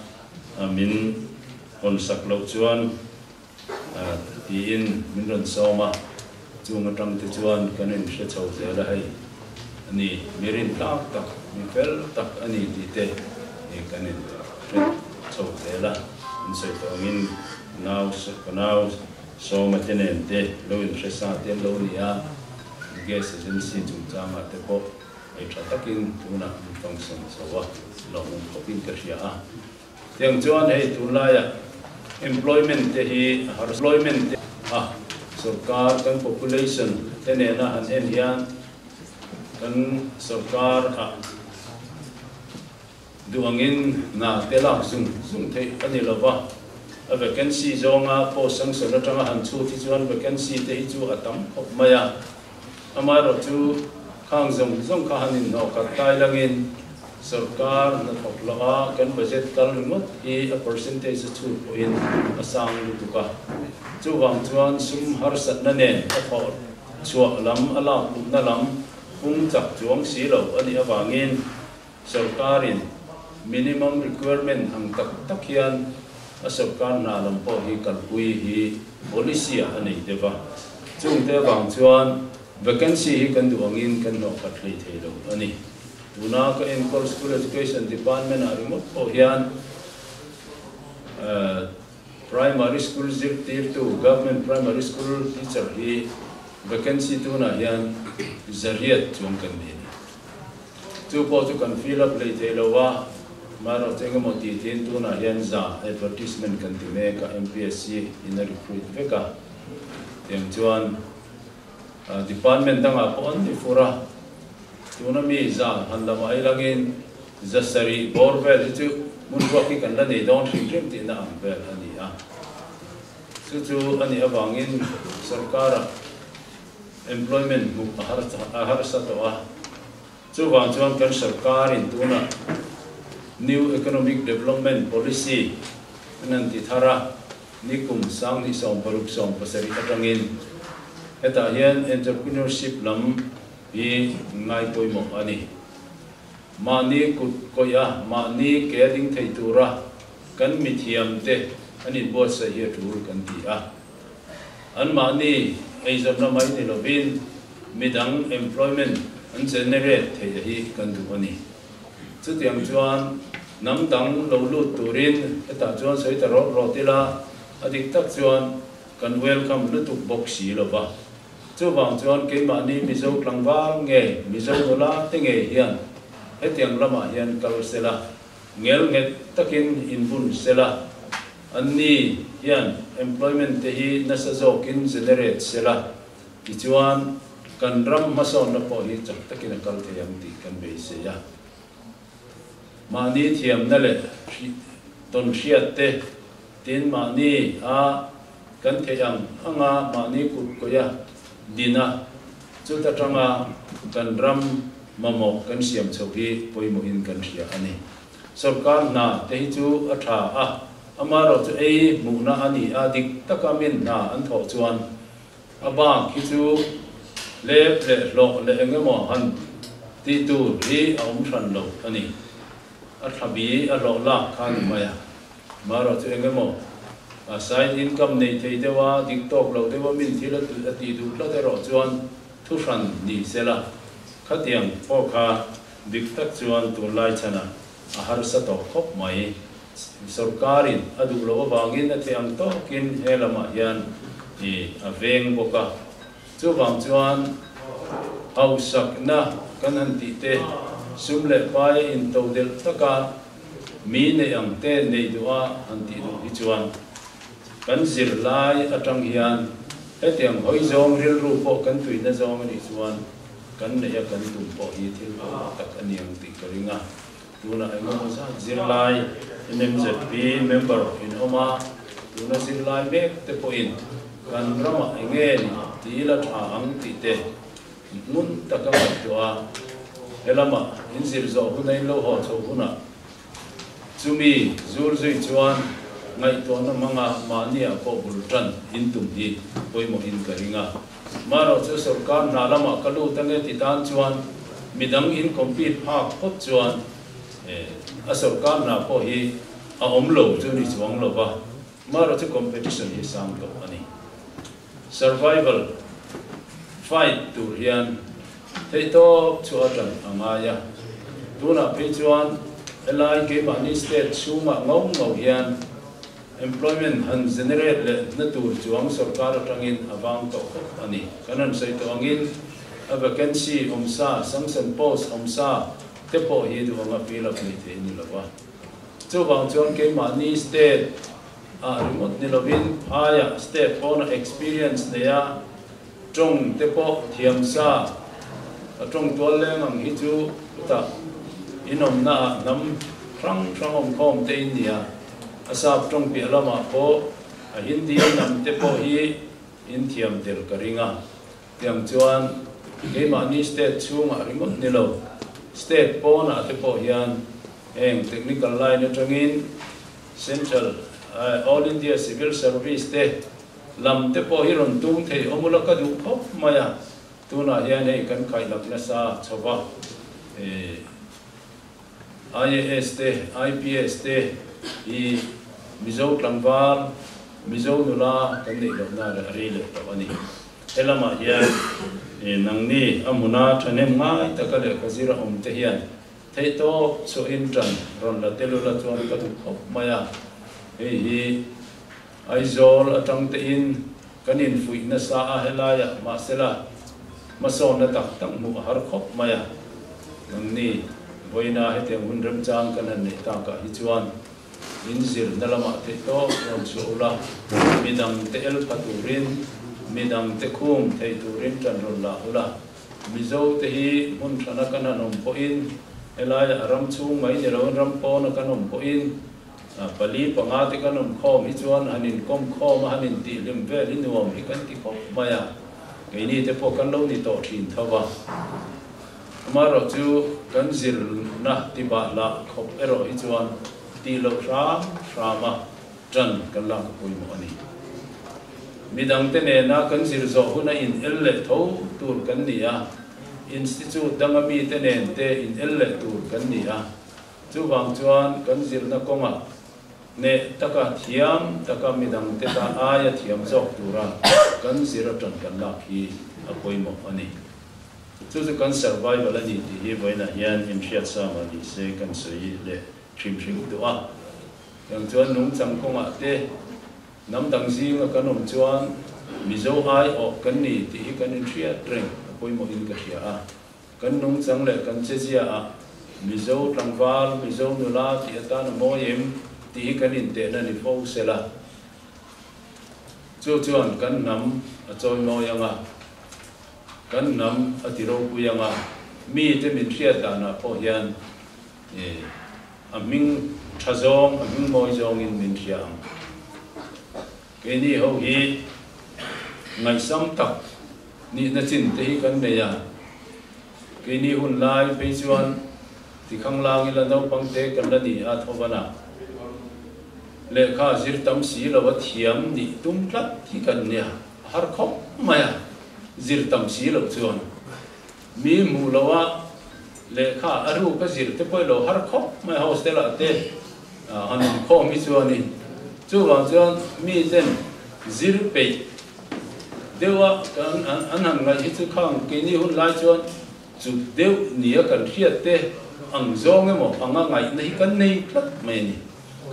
min hawn sak loh chuan tiin min rawn sawm a, chung atang te chuan kan inhre chho zel a hei a ni, mi rintlak tak, mi fel tak a ni tih te kan inhre chho zel a, an sawi tawh angin. Nau ka nau Sawma te nen te lo inhre sa te an lo ni a, gas agency chungchangah te pawh ei tha takin tunah an function chho a, lawmawm khawpin ka hria a. Tiang chuan hei tunlaiah employment te hi a har employment te a sorkar kan population te nena han en hian kan sorkar ah Duh angin hna te lak zung zung theih a ni lova, a vacancy zawnga post sanction atanga han chhut hi chuan vacancy te hi chu a tam khawp mai a. Amaherawhchu khang zawng zawng kha han inhnawh khat tai langin sorkar hnathawk loh a kan budget kal ringawt hi a percentage a chhut pawhin a sang lutuk a. Chuvang chuan sum harsatna nen a thawh chhuah lam a lak luhna lam pung chak chuang si lo a nih avangin Sorkarin minimum requirement ang tak tak hian a sorkar hna lam pawh hi kalpui hi policy ah a nei deuh a, chungte avang chuan vacancy hi kan duh angin kan hlawh khat hlei thei lo a ni. Tuna ka enkawl School Education Department ah ringawt pawh hian Primary School zirtirtu, Government Primary School teacher hi vacancy tunah hian zariat chuang kan nei a ni. Chu pawh chu kan fill up hlei thei lo a, amaherawh chu engemaw tih thin tunah hian za advertisement kan ti mek a, MPSC in a recruit vek a, tiang chuan department dangah pawh an ni fur a, tuna mi za han lam ai langin za sarih bawr vel hi chu hmun ruak hi kan la nei dawn hrim hrim tihna ang vel a ni a, chu chu a nih avangin sorkara Employment hmuh a harsa tawh a, chuvang chuan kan sorkarin tunah New Economic Development Policy an han ti thar a, nikum 2016 atangin hetah hian entrepreneurship lam hi ngai pawimawh a ni. Mahni kut kawih a, mahni ke a ding thei tura kan mithiamte an inbuatsaih hi a tul kan ti a. Anmahni eizawnna mai ni lovin midang employment an generate theih hi kan duh a ni. Chutiang chuan hnam dang lo lut turin hetah chuan sawi ta rawt rawt ila, a dik tak chuan kan welcome lutuk bawk si lova. Chuvang chuan keimahni Mizo tlangval nge Mizo nula te ngei hian hetiang lamah hian kal sela, ngel nghet takin inbun sela, Anni hian employment te hi nasa zawkin generate sela, tichuan kan ram hmasawnna pawh hi chak takin a kal thei ang tih kan beisei a. Mahni thiamna leh tawn hriat te, tin mahni a kan theih ang anga mahni kut kawih a din a, chuta tanga kan ram mamawh kan siam chhoh hi pawimawhin kan hria a ni. Sorkar hna te hi chu a tha a. Amaherawhchu ei hmuhna a ni a, dik taka min hna an thawh chuan a bak hi chu lep leh hlawh leh eng emaw han tih tur hi a awm hran lo a ni. A thlabi a hlawh lak kha a ni mai a. Amaherawhchu eng emaw a side income nei thei deuh a, dik tawk lo deuh a min thil a tih duh tlat erawh chuan thu hran ni sela, khatiang pawh kha dik tak chuan tunlai chhanah a harsa tawh khawp mai. Sorkarin a duh loh avangin a thei ang tawkin he lamah hian i a veng bawk a. Chuvang chuan hausakna kan han tih te, sum leh paia intodelh taka mi neih ang te nei duha han tih duh hi chuan kan zirlai atang hian hetiang hawi zawng rilru pawh kan tuina zawng a nih chuan kan neih a kan tum pawh hi thil pawimawh tak a ni ang tih ka ring a. Tunah engemaw zat zirlai NMZP member in awm a, tuna zirlai mek te pawhin kan ramah enge ni ti ila tha ang tih te hmun taka ngaihtuah a, helamah in zir zawh huna in lo haw chho hunah chumi zur zui chuan ngaihtuahna hmanga mahniah pawh bul tan in tum hi pawimawhin ka ring a. Marawh chu sorkar hna lamah ka lut ange ti tan chuan midang in compete phak phawt chuan a sorkar hna pawh hi a awm lo chu ni chuang lo va, marawh chu competition hi sang tawh a ni. Survival fight tur hian theihtawp chu a tan a ngai a, tunah phei chuan helai keimahni state chhungah ngau ngau hian Employment han generate leh na tur chuang sorkar atangin a vang tawh khawp a ni. Kan han sawi tawh angin a vacancy awm sa, sanction post awm sa te pawh hi duh anga fill up nei thei a ni lo va. Chuvang chuan keimahni state ah ringawt ni lovin phaiah state pawna experience neia tawng te pawh thiam sa, a tawng tual leng ang hi chu chutah inawmna ah hnam hrang hrang awmkhawm te in nia. A sap tawng piah lamah pawh a Hindi lam te pawh hi in thiam tel ka ring a. Tiang chuan keimahni state chhungah ringawt ni lo, state pawnah te pawh hian heng technical line atangin Central All India Civil Service te lam te pawh hi rawn tum thei awm ula ka duh khawp mai a. Tunah hian hei kan khaihlak nasa chho va, IAS te, IPS te hi Mizo tlangval, Mizo nula kan neih loh na a rei leh tawh a ni. He lamah hian nangni a hmuna thahnem ngai taka lehkha zir a awm te hian theihtawp chhuahin tan rawn la tel ula chuan ka duh khawp mai a. Hei hi Aizawl atang tein kan infuih nasa a helaiah mahsela hmasawnna tak tak hmuh a har khawp mai a. Nangni vawiina hetiang hun remchang kan han neih takah hi chuan in zirna lamah theih tawp rawn chhuah ula, midangte el pha turin, midangte khum thei turin tan rawn la ula. Mizote hi hmun hrana kan han awm pawhin helaiah ram chhung mai ni loin ram pawna kan awm pawhin, Pali panga te kan awm khawm hi chuan han inkawm khawm a, han intihhlim vel hi nuam hi kan ti khawp mai a, keini te pawh kan lo ni tawh thin tho va. Amaherawh chu kan zirna ti bahlah khawp erawh hi chuan tih loh hram hram a tan kan lak a pawimawh a ni. Midangte nena kan zir zawh huna in el leh tho tur kan ni a, institute danga mite nen te in el leh tur kan ni a, Chuvang chuan kan zirna kawngah hneh taka thiam taka midangte tan aia thiam zawk tura kan zir atang kan lak hi a pawimawh a ni. Chu chu kan survival a ni tih hi vawiinah hian inhriat sa mah ni se kan sawi leh hrim hrim duh a. Tiang chuan nungchang kawngah te hnam dang zinga kan awm chuan Mizo aiawh kan ni tih hi kan inhriat reng a pawimawhin ka hria a. Kan nungchang leh kan chezia ah Mizo tlangval, Mizo nula tih atan a mawi em tih hi kan intehna ni fo sela. Chu chuan kan hnam a chawi mawi ang a, kan hnam a ti ropui ang a, mite min hriat danah pawh hian a hming tha zawng, a hming mawi zawngin min hria ang. Keini ho hi ngaihsam tak nihna chin te hi kan nei a, keini hun lai phei chuan ti khanglang ila naupang te kan la ni a tho van a. Lehkha zir tam si lo a thiam nih tum tlat hi kan nia, a har khawp mai a, zir tam si loh chuan mi hmuh loh a lehkha a ruk a zir te pawh i lo har khawp mai a, hostel ah te han awm khawm hi chuanin chuvang chuan mi ten zir peih deuh a an han ngaih hi chu khang keini hun lai chuan Chuk deuh nia kan hriat te ang zawng emaw anga ngaihna hi kan nei tlat mai a ni.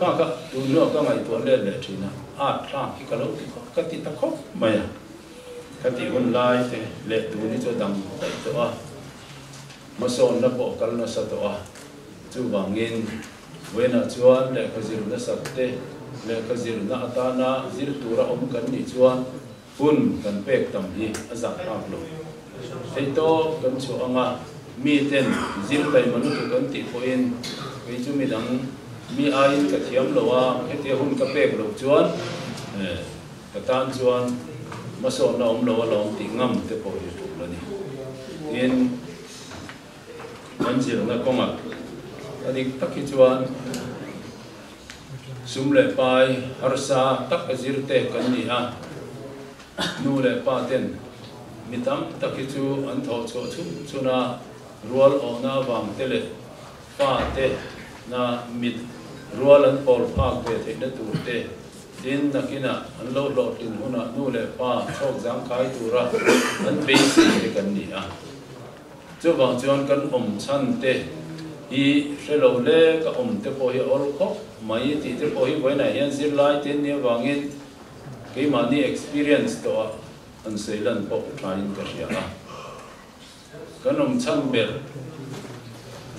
Kha kha tunhnuah ka ngaihtuah let leh thin a, art thlak hi ka lo ti khawp ka ti ta khawp mai a. Ka tih hun lai te leh tun hi chu a dang daih tawh a, hmasawnna pawh a kal nasa tawh a, chuvangin vawiinah chuan lehkha zir nasat te, lehkha zirna atana zir tura awm kan nih chuan Hun kan pek tam hi a zah phak lo. Theihtawp kan chhuah anga miten zir taima lutuk an tih pawhin kei chu midang mi aiin ka thiam lo a, hetia hun ka pek loh chuan ka tan chuan hmasawnna awm lo alawm tih ngam te pawh hi tul a ni. Tin, kan zirna kawngah a dik tak hi chuan Sum leh pai harsa tak a zir te kan ni a, nu leh pa ten mi tam tak hi chu an thawh chhuah chhun chhun a, rual awhna avang te leh fa te na mit rual an pawl phak ve theihna tur te tin nakinah an lo hlawhtlin hunah nu leh pa chhawk zangkai tura an beisei te kan ni a. Chuvang chuan kan awm chhan te hi hre lo le, ka awm te pawh hi a awl khawp mai tih te pawh hi vawiinah hian zirlai te an nih avangin keimahni experience tawhah an sawi lan pawh thain ka hria a. Kan awm chhan ber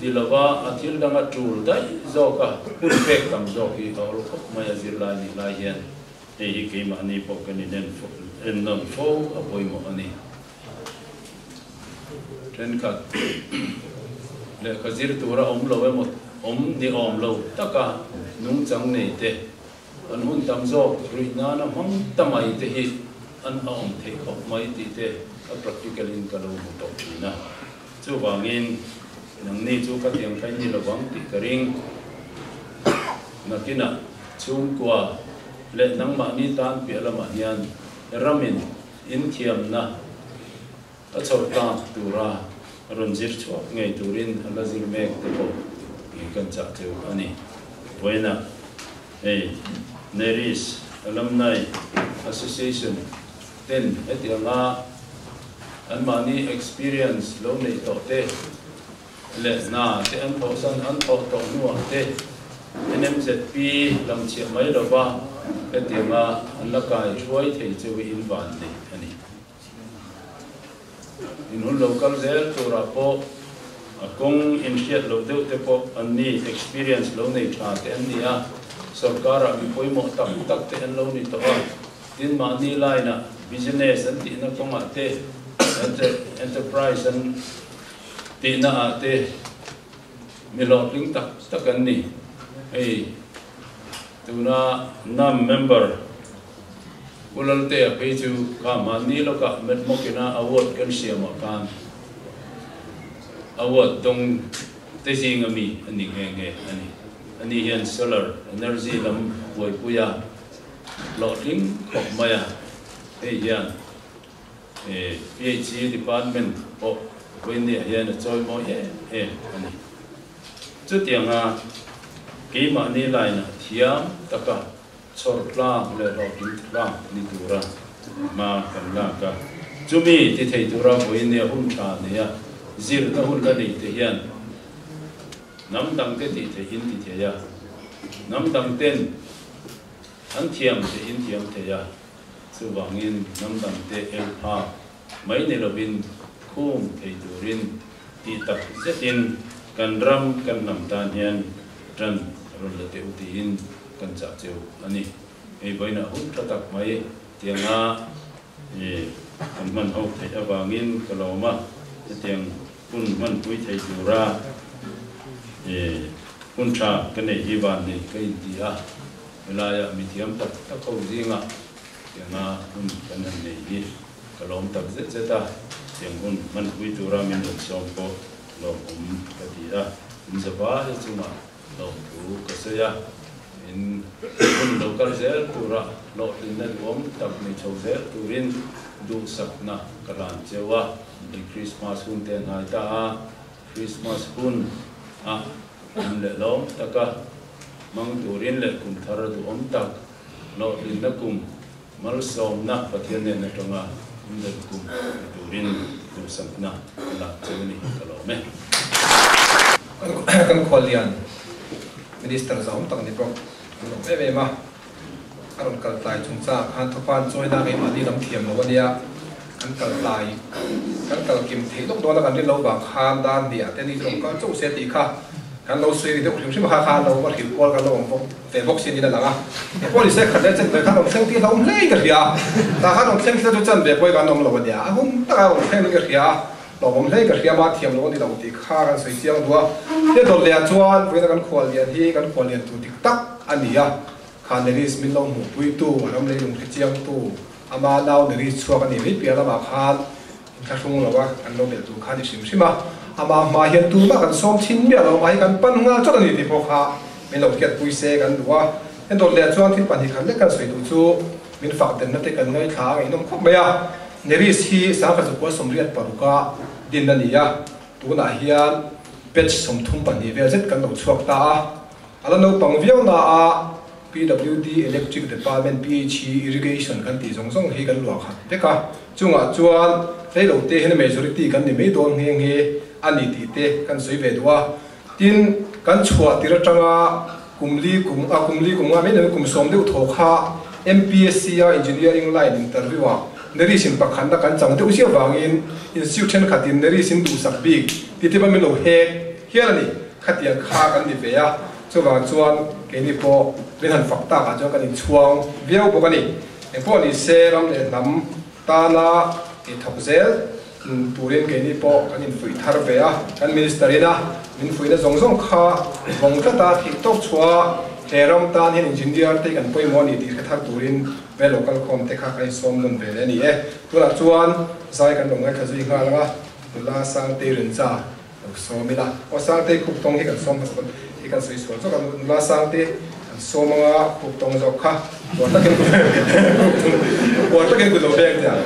ti lova a thil danga tul daih zawk a, hun pek tam zawk hi a awl khawp mai a zirlai nih lai hian hei hi keimahni pawh kan inennawn fo a pawimawh a ni. Thenkhat lehkha zir tura awm lo emaw awm ni awm lo taka nungchang nei te, an hun tam zawk ruih nana hmang ta mai te hi an a awm theih khawp mai tih te a practical in ka lo hmu tawh thin a. Chuvangin nangni chu ka tiang kha in ni lovang tih ka ring. Nakinah chhungkua leh nangmahni tan piah lamah hian ramin Inthiamna a chhawr tlak tura rawn zir chhuak ngei turin a la zir mek te pawh kan chah cheu a ni. Vawiinah hei Neris Alumni Association ten hetianga anmahni experience lo neih tawh te leh hna te an thawhsan an thawh tawh hnuah te NMZP lam chhiah mai lova hetianga an la kai hruai thei chu in van nei a ni. In hun lo kal zel turah pawh a kawng inhriat loh deuh te pawh an ni, experience lo nei tha te an ni a, sorkarah mi pawimawh tak tak te an lo ni tawh a, tin mahni line ah business an tihna kawngah te enterprise an Tihna ah te mi hlawhtling tak tak an ni. Hei tuna nam member Pu Laltea phei chu kha mahni lawkah Metmawkina award kan siamah khan award dawng te zinga mi a ni nghe nghe a ni. Ani hian solar energy lam buaipui a hlawhtling khawp mai a, hei hian PHE department pawh vawiinniah hian a chawi mawi em em a ni. Chutianga keimahni line-ah thiam taka chhawr tlang leh hlawhtling tlang ni tura hma kan lak a, chumi ti thei tura vawiinnia hun tha neia zirna hun la nei te hian hnam dangte tih theih in ti thei a, hnam dangten an thiam theih in thiam thei a. Chuvangin hnam dangte el phak mai ni lovin khum thei turin tih tak zetin kan ram kan hnam tan hian tan rawn la teh u tiin kan chah cheu a ni. Hei vawiinah hun tha tak mai tianga kan hman ho theih avangin ka lawm a, hetiang hun hmanpui thei tura hun tha ka neih hi van nei ka inti a. Helaiah mithiam tak tak ho zingah tianga hun kan han nei hi ka lawm tak zet zet a, tiang hun hmanpui tura min rawn sawm pawh lawmawm ka ti a, in zava hi chungah lawmthu ka sawi a. In hun lo kal zel tura hlawhtlinna duhawm tak nei chho zel turin duhsakna ka hlan cheu a. I Krismas hun te a hnai ta a, Krismas hun a hlim leh lawm taka hmang turin leh kum thar duhawm tak hlawhtlinna kum malsawmna Pathian nen atanga inrem kum ni turin duhsakna ka hlan cheu a ni, ka lawm e. Kan khuallian Minister zahawm tak ni bawk an awm em em a, a rawn kal tlai chungchang ah khan thawpan chawina keimahni lam thiam lo a nia, kan kal tlai kan kal kim theih lawk dawn a kan rin lo vang khan dan hniah te ni chu rawn kal chauh se tih kha kan lo sawi ri deuh hrim hrim a kha khan lo va hrilh kual kan lo awm bawk ve bawk si niin a lang a, he pawh ni se khat leh chen ve khan rawn thleng tih hlauhawm hle in ka hria a, tah khan rawn thleng thil chu chan ve pawh hi kan awm lo a nia, a hun takah rawn thleng in ka hria a. Hlauhawm hle ka hria mah thiam lo a ni lo tih kha kan sawi chiang duh a. He dawt leh ah chuan vawiina kan khual lian hi kan khual lian tur dik tak a ni a. Kha Neris min lo hmuhpui tu, a ram lei lung hre chiang tu, ama nau Neris chhuak a nih mai piah lamah khan inthlahrung lo a kan lo belh tur kha a ni hrim hrim a. Ama hma hian tumah kan sawm thin miah lo, amah hi kan pan nghal chawt a ni tih pawh kha min lo hriatpui se kan duh a. He dawt leh ah chuan thil pahnih khat lek kan sawi duh chu min fak denna te kan ngaithla a ngaihnawm khawp mai a. Neris hi 1986 a din a ni a, tunah hian batch 32 vel zet kan lo chhuak ta a. A la naupang viau na a PWD, Electric Department, PHE, Irrigation kan tih zawng zawng hi kan luah khat vek a. Chungah chuan reilo te hian majority kan ni mai dawn nghe nghe a ni tih te kan sawi ve duh a. Tin, kan chhuah tir atanga kum li kum a kum li kum nga mai lovin kum sawm deuh thaw kha MPSC a Engineering line interview ah Neris in pakhatna kan chang deuh ziah vangin institute thenkhatin Neris in duhsak bik ti te pawh min lo hek hial a ni. Khatiang kha kan ni ve a, chuvang chuan keini pawh min han fak takah chuan kan inchhuang viau bawk a ni. Engpawh ni se ram leh hnam tana tih thawk zel turin keini pawh kan infuih thar ve a, kan Minister ina min fuihna zawng zawng kha vawng tlat a, theih tawk chhuah he ram tan hian engineer te hi kan pawimawh a ni tih hre thar turin ve local khawm te kha kan insawm nawn ve leh a ni e. Tunah chuan zai kan lo ngaithla zui nghal ang a, nula Sangtei Rincha lo sawm ila. Aw Sangtei khup tawng hi kan sawm hmasa dawn hi kan sawi sual zawk a, nula Sangtei kan sawm anga khup tawng zawk kha uar takin uar takin kut lo beng teh ang.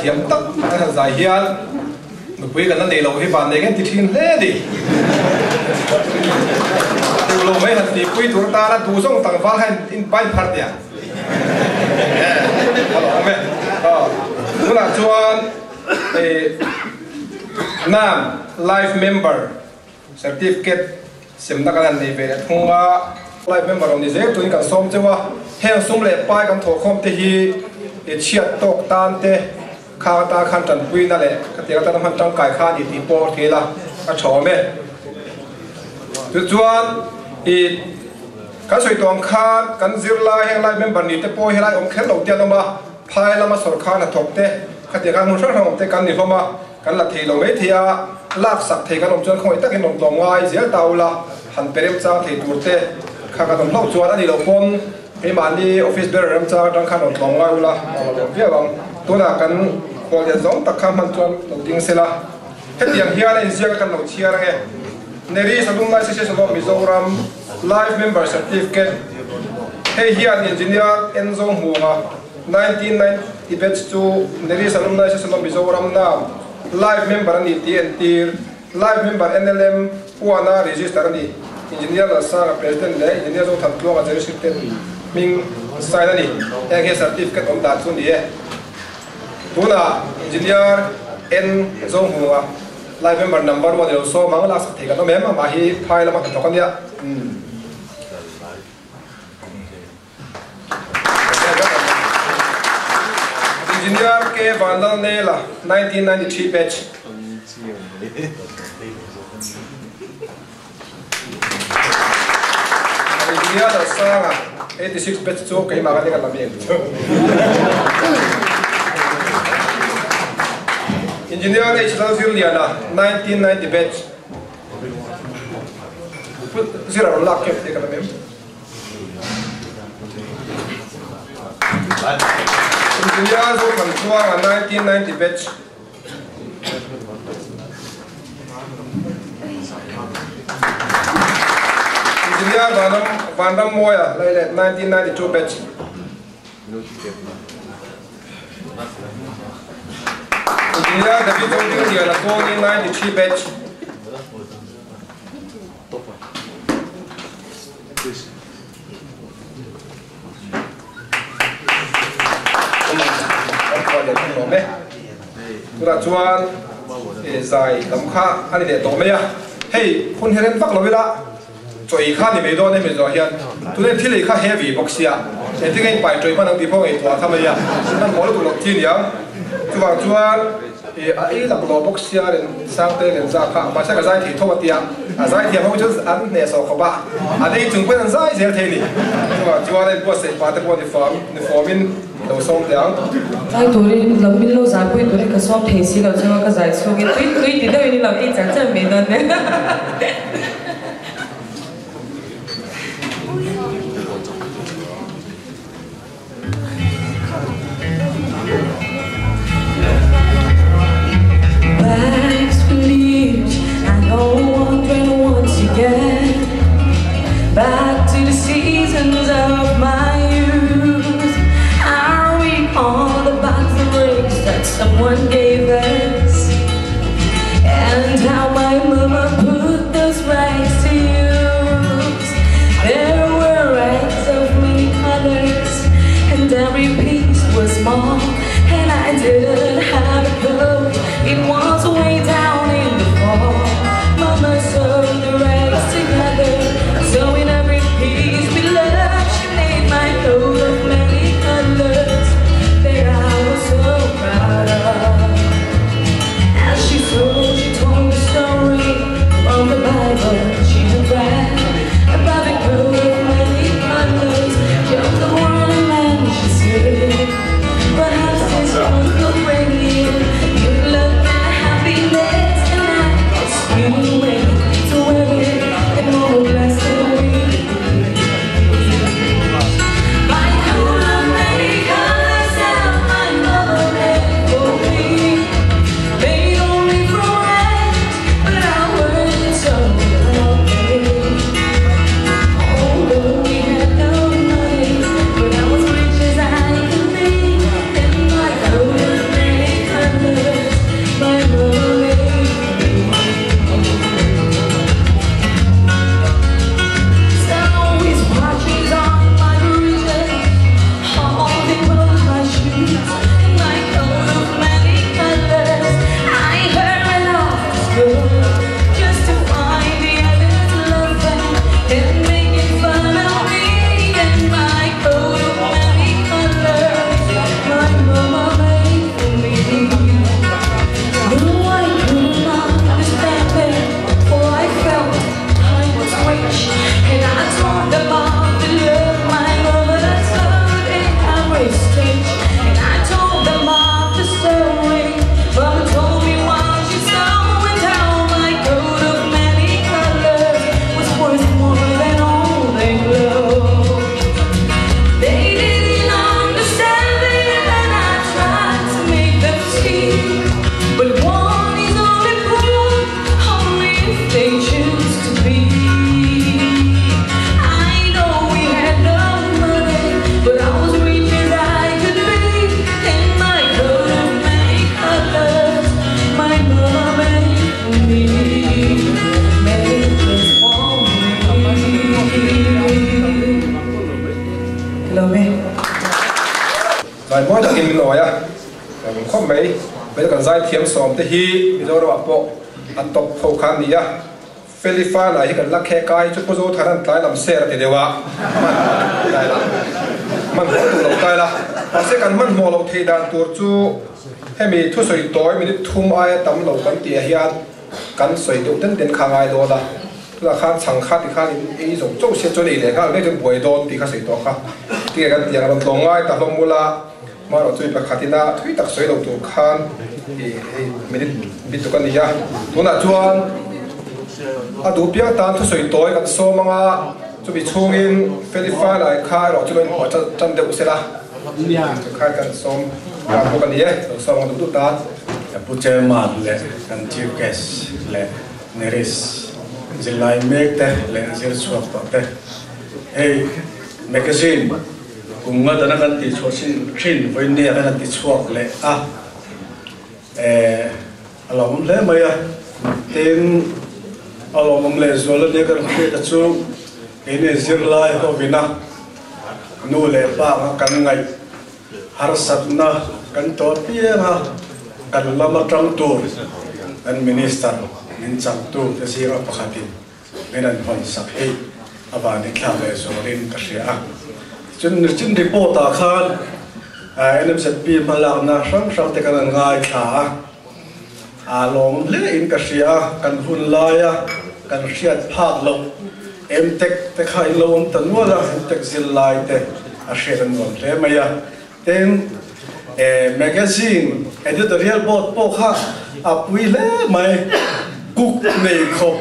Zaithiam tak an han zai hian nupui kan la nei loh hi van nei kan ti thin hle a ni. Duh lo mai han tihpui tur atana duh zawng tlangval kha in pai phar nia. A lo awm e. Tunah chuan Nam Life Member Certificate semna kan han nei ve leh thung a. Life member rawn ni zel turin kan sawm cheu a, heng sum leh pai kan thawhkhawm te hi i chhiat tawk tan te khang atan khan tanpuina leh khatiang atana hman tangkai kha a ni tih pawh thil a a tha awm e. Tichuan i kan sawi tawh ang khan kan zirlai heng life member ni te pawh helai awm kher lo te an awm a, phai lama sawrkar hnathawk te khatiang khan hmun hrang hrang awm te kan ni hlawm a. Kan la thei lo mai thei a, lak sak thei kan awm chuan khawngaih takin rawn tlawm ngai zel ta ula, han pe remchang thei tur te kha kan awm hlauh chuan a ni loh pawn keimahni office ber remchang atang khan rawn tlawm ngai ula a lo awm viau ang. Tunah kan khuallian zawng tak kha hman chuan lo ding sela. Hetiang hian a inziak a kan lo chhiar ange. Neri Salungnai Association of Mizoram Life Member Certificate Hei hian Engineer Enzo Hmunga 1990 batch chu Neris Alumni Association of Mizoram nam Life Member a ni tih entir. Life Member NLM Puana register a ni. Engineer Lalsanga President leh Engineer Zothan Tluanga General Secretary hming sign a ni. Heng hi certificate awm dan chu a ni e. Tunah Engineer N Zohmunga Life Member number one i lo sawm ang, lak sak thei kan awm em? Amah hi phai lama hnathawk a nia. Engineer K Vanlalnela, 1993 batch. Engineer Lalsanga, 86 batch chu keimah ka ni ka la mi ang chu. Engineer H Lalzirliana, 1990 batch. Zira rawn lak kep te ka la mi. Engineer Zothanchuanga 1990 batch. Engineer Vanram Vanrammawia Lailet 1992 batch. Engineer David Zodingliana Tony 93 batch. Tunah chuan zai lam kha a ni leh tawh mai a, hei hun hi rem vak lo ila chaw ei kha a ni mai dawn em zawh hian tunah thil ei kha heavy bawk sia engtin nge in pai tawih hman ang tih pawh ngaihtuah kha mai a, hmanhmawh lutuk loh chi a ni ang chuvang chuan. A ei laklawh bawk sia ren Sangte len za kha mahse ka zai thei tho a tia a zai thiam ho chu an hnehsawh khawp a an ei chung pawn an zai zel thei a ni chuvang chuan a inbuatsaih pah te pawh ni fam ni fawmin lo sawm teh ang. Zai turin lo min lo zai pui turin ka sawm thei si lo chuan ka zai chhungin tui tui ti deuhin i lo ei char char mai dawn nia. Someone gave us, and how my mama put those right. mawi takin min awi a, lawmawm khawp mai. Hmel kan zaithiam sawm te hi Mizoramah pawh a top ho kha an ni a, Feli Fana hi kan la khek a, hei chu Pu Zothana'n tlai lam ser a ti deuh a, hman tlai la, hmanhmawh duh lo tlai la. Mahse kan hmanhmawh loh theih dan tur chu hemi thusawi tawi minute thum aia tam lo kan tihah hian kan sawi deuh den den kha a ngai dawn a, tunah khan chhang kha ti khan in ei zawk chauh sia chuan ei leh nghal mai chuan buai dawn tih kha sawi tawh kha tinge kan tiang rawn tlawng ngai ta hlawm ula marawh chu mi pakhatin a thui tak sawi lo tur khan ih hei minute bi tuk a ni a, tunah chuan a duh piang tan thusawi tawi kan sawm anga chumi chhungin Felifa lai kha erawh chu lo inhmuah tan deuh sela chu khan kan sawm nghal bawk a ni e, lo sawm ang duh duh tan. Pu Chairman leh kan Chief Guest leh Neris zirlai mek te leh zir chhuak tawh te hei magazine kum nga dana kan tih chhuah chin thin vawinia kan han ti chhuak leh a eh a lawmawm hle mai a tin a lawmawm leh zual ania kan hriat a chu keini zirlai hovina nu leh pa anga kan ngaih Harsatna kan tawh piang a, kan lam atang tur kan Minister min changtu te zinga pakhatin min an hawn sak hi a van i thlak leh zualin ka hria a. Tichuan nichin report ah khan NMZP hmalakna hrang hrang te kan han ngaithla a, a lawm hle in ka hria a, kan hun laia kan hriat phak loh MTech te kha in lo awm ta nual a, MTech zirlai te a hriat a nuam hle mai a. Tin, magazine editorial board pawh kha a pui hle mai, cook nei khawp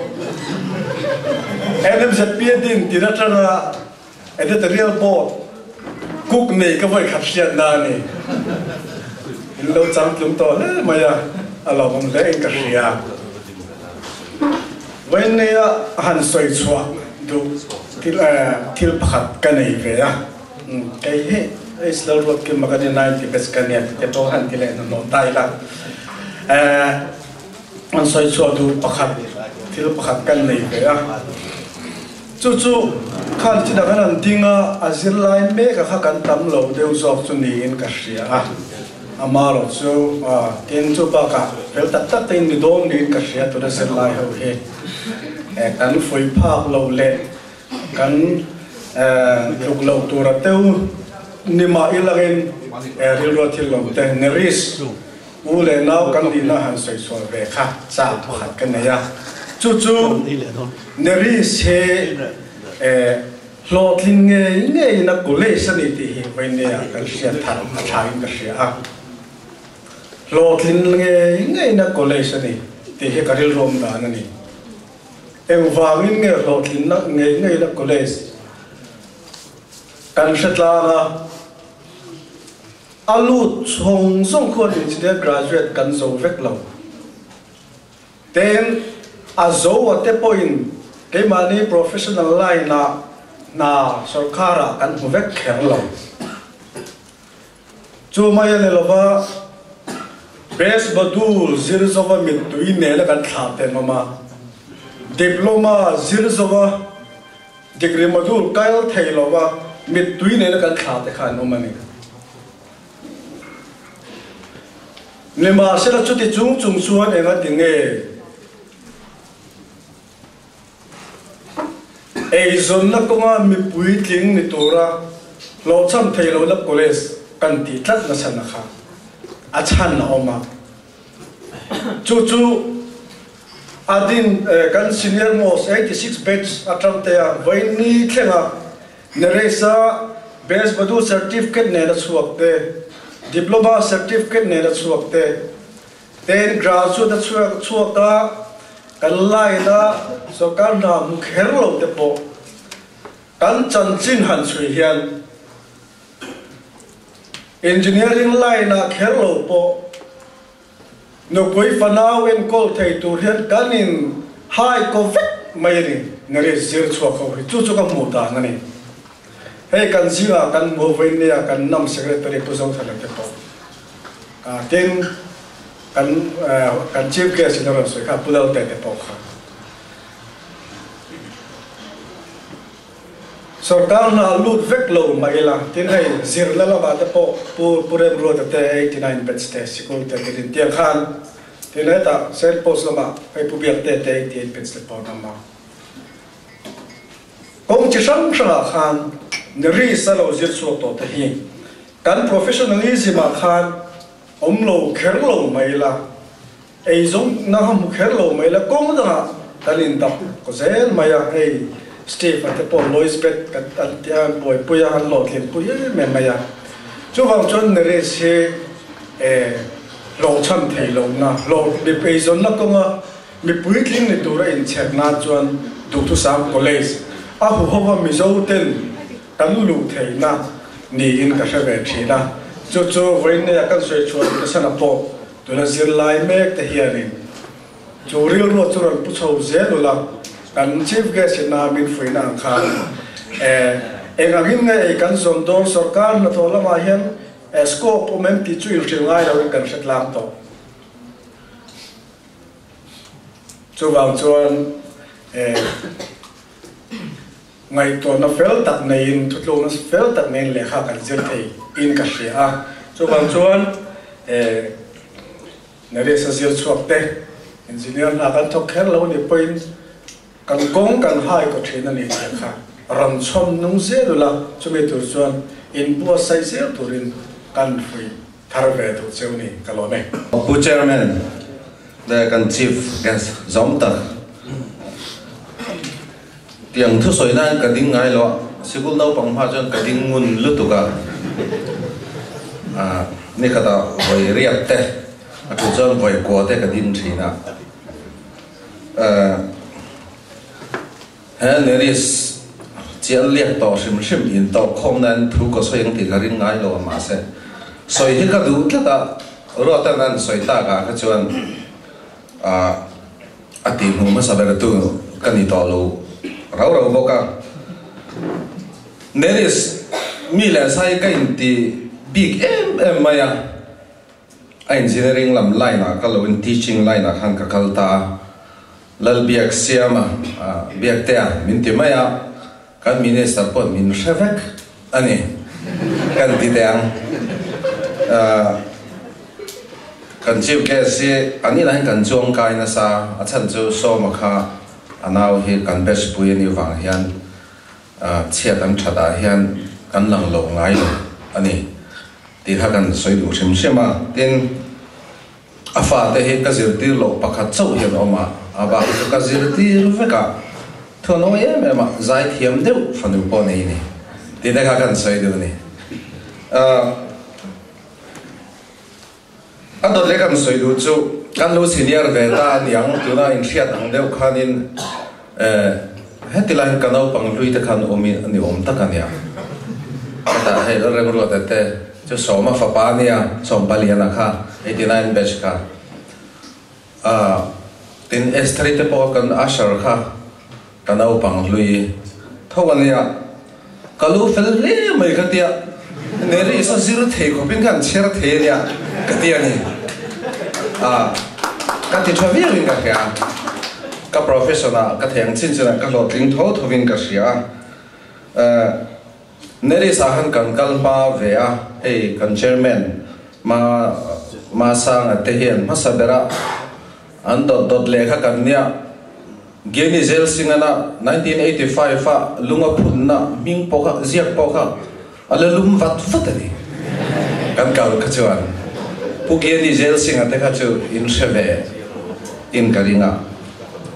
NMZP a din tir atanga Editorial board cook nei ka vawi khat hriat na a ni. In lo changtlung tawh hle mai a, a lawmawm hle in ka hria. Vawinia han sawi chhuah duh thil thil pakhat ka nei ve a, kei hi Isla Ruat Kim a ka ni 90 batch ka nia tih te pawh han ti leh hnuhnawh ta ila. Han sawi chhuah duh pakhat thil pakhat kan nei ve a. Chu chu khan chi dang an han ding a, a zirlai mek a kha kan tam lo deuh zawk chu niin ka hria a. Amarawh chu tin chu bakah fel tak tak te in ni dawn niin ka hria tuna zirlai ho hi kan fuih phak lo leh kan tluk loh tura teu ni mah ilangin rilrua thil lo te Neris U leh nau kan nihna han sawi chhuah ve kha chak pakhat ka nei a, chu chu Neris hi hlawhtling ngei ngeiin a college a ni tih hi vawinia kan hriat thar a thain ka hria a, hlawhtling ngei ngeiin a college a ni tih hi ka rilruam dan a ni. Engvangin nge hlawhtlinna ngei ngeiin a college kan hre tlang a? A lut chhawng zawng khuan engineer graduate kan zo vek lo. Ten a zo a te pawhin keimahni professional line ah hna sorkar ah kan hmu vek kher lo. Chu mai a ni lova best module zir zova mittui nena kan thlah te nawm a, diploma zir zova Degree module kal thei lova mittui nena kan thla te kha an awm a ni. Nimahsela chuti chung chung chuan enga ti nge eizawnna kawnga mipui tling ni tura hlawhchham thei lohna college kan tih tlat nasa na kha a chhan a awm a. Chu chu a din kan senior most 86 batch atang te a vawiin thlenga Neresa Best Badu certificate nen a chhuak te, Diploma certificate nen a chhuak te, ten graduate a chhuak chhuak a kan line a sorkar hna hmu kher lo te pawh kan chanchin han chhui hian Engineering line ah kher lo pawh nupui fanau enkawl thei tur hian kan in hai ko vek mai a ni. Nari zir chhuak ho hi chu chu ka hmuh dan a ni. Hei kan zingah kan hmuh vawiin nia kan nam secretary Pu Zothana te pawh tin kan kan chief guest in a rawn sawi kha Pu Lalte te pawh kha. Sorkar hna lut vek lo mah ila, tin hei zirna lamah te pawh Pu Pu Remruata te 89 batch te sikul te ka din tiang khan tin hetah Saint Paul's lamah hei Pu Biakte te 88 batch te pawh an awm a. Kawng chi hrang hrangah khan Neris a lo zir chhuak tawh te hi kan professionalism ah khan awm lo kher lo mah ila, Ei zawng na ka hmu kher lo mai la, kawng dangah kan indap zel mai a, hei Steve a te pawh Lois Bet kan an tia an buaipui a, an hlawhtlinpui em em mai a. Chuvang chuan Neres hi eh hlawhchham thei lohna, hlawh mi eizawnna kawnga mi puitling ni tura inchher nan chuan Duhthusam College a huhova Mizo ten kan luh theihna niin ka hre ve thin a, chu chu vawiin kan sawi chhuah ka sana pawh Tuna zirlai mek te hianin chu rilruat chu rawn pu chho zel ula, kan Chief Guest in a min fuihna ang khan eh eng angin nge ei kan zawn dawn sorkar hnathawh lamah hian eh scope awm em tih chu inhrilh ngai loin kan hre tlang tawh. Chuvang chuan eh ngaihtuahna fel tak neiin, thutlukna fel tak neiin lehkha kan zir thei in ka hria a. Chuvang chuan eh Naresh-a zir chhuak te, engineer hna kan thawk kher lo ni pawhin kan kawng kan hai kaw thin a ni tih kha rawn chhawm nung zel ula, chumi tur chuan inbuatsaih zel turin kan hrui thar ve duh cheu ni ka lawm e. Pu Chairman leh kan Chief Guest zawm tak tiang thusawi nan ka ding ngai lo a, sikul naupang hma chuan ka ding ngun lutuk a, ni khatah vawi riat te a thu chuan vawi kua te ka ding thin a. He Neris chian liak tawh hrim hrim in tawp khawm nan thu ka sawi ang tih ka ring ngai lo a, mahse sawi hi ka duh tlat a, Ruatan an sawi tak ah kha chuan a tih hmuh hmasa ber tu ka ni tawh lo rau rau bawk a. Neris mi leh sai ka inti bik em em mai a. A engineering lam line ah ka lo in teaching line ah khan ka kal ta a, Lalbiak Siama Biaktea min ti mai a, kan minister pawh min hre vek a ni kan ti teh ang. Kan chief guest hi an inah hian kan chuang kai nasa, a chhan chu Sawma kha a nau hi kan batch pui a nih vang hian chhiat an that ah hian kan lang lo ngai lo a ni. Tih kha kan sawi duh hrim hrim a, tin, a fate hi ka zirtir loh pakhat chauh hian awm a, a bak chu ka zirtir vek a, thu an awi em em a, zaithiam deuh fanu pawh nei ni, tih te kha kan sawi duh a ni. A dawt leh kan sawi duh chu kan lo senior ve ta a niang, tuna inhriat ang deuh khanin heti lai hian ka naupang hlui te khan awm i ni awm tak a nia. Hetah hei Lalremruata te chu Sawma fapa a nia, Sawmpaliana kha 89 batch kha. Tin Estheri te pawh kan usher kha ka naupang hlui tho a nia. Ka lu fel hle mai ka tia, Neri saw zir thei khawpin khan chher thei a nia ka ti a ni. Ah, ka ti tha viauin ka hria. Ka profession ah ka thei ang chin chinah ka hlawhtling tho thovin ka hria a. Eh, Neri sa khan kan kal hma ve a, hei kan chairman Ma Ma Sanga te hian hmasa berah an dawt dawt lehkha kan nia. Geni Zel Singh-ana 1985 a lunga phunna hming pawh kha, ziak pawh kha a la lum vat vat a ni. Kan kal kha chuan Pu Geni Zel Singh-a te kha chu in hre ve in ka ring a,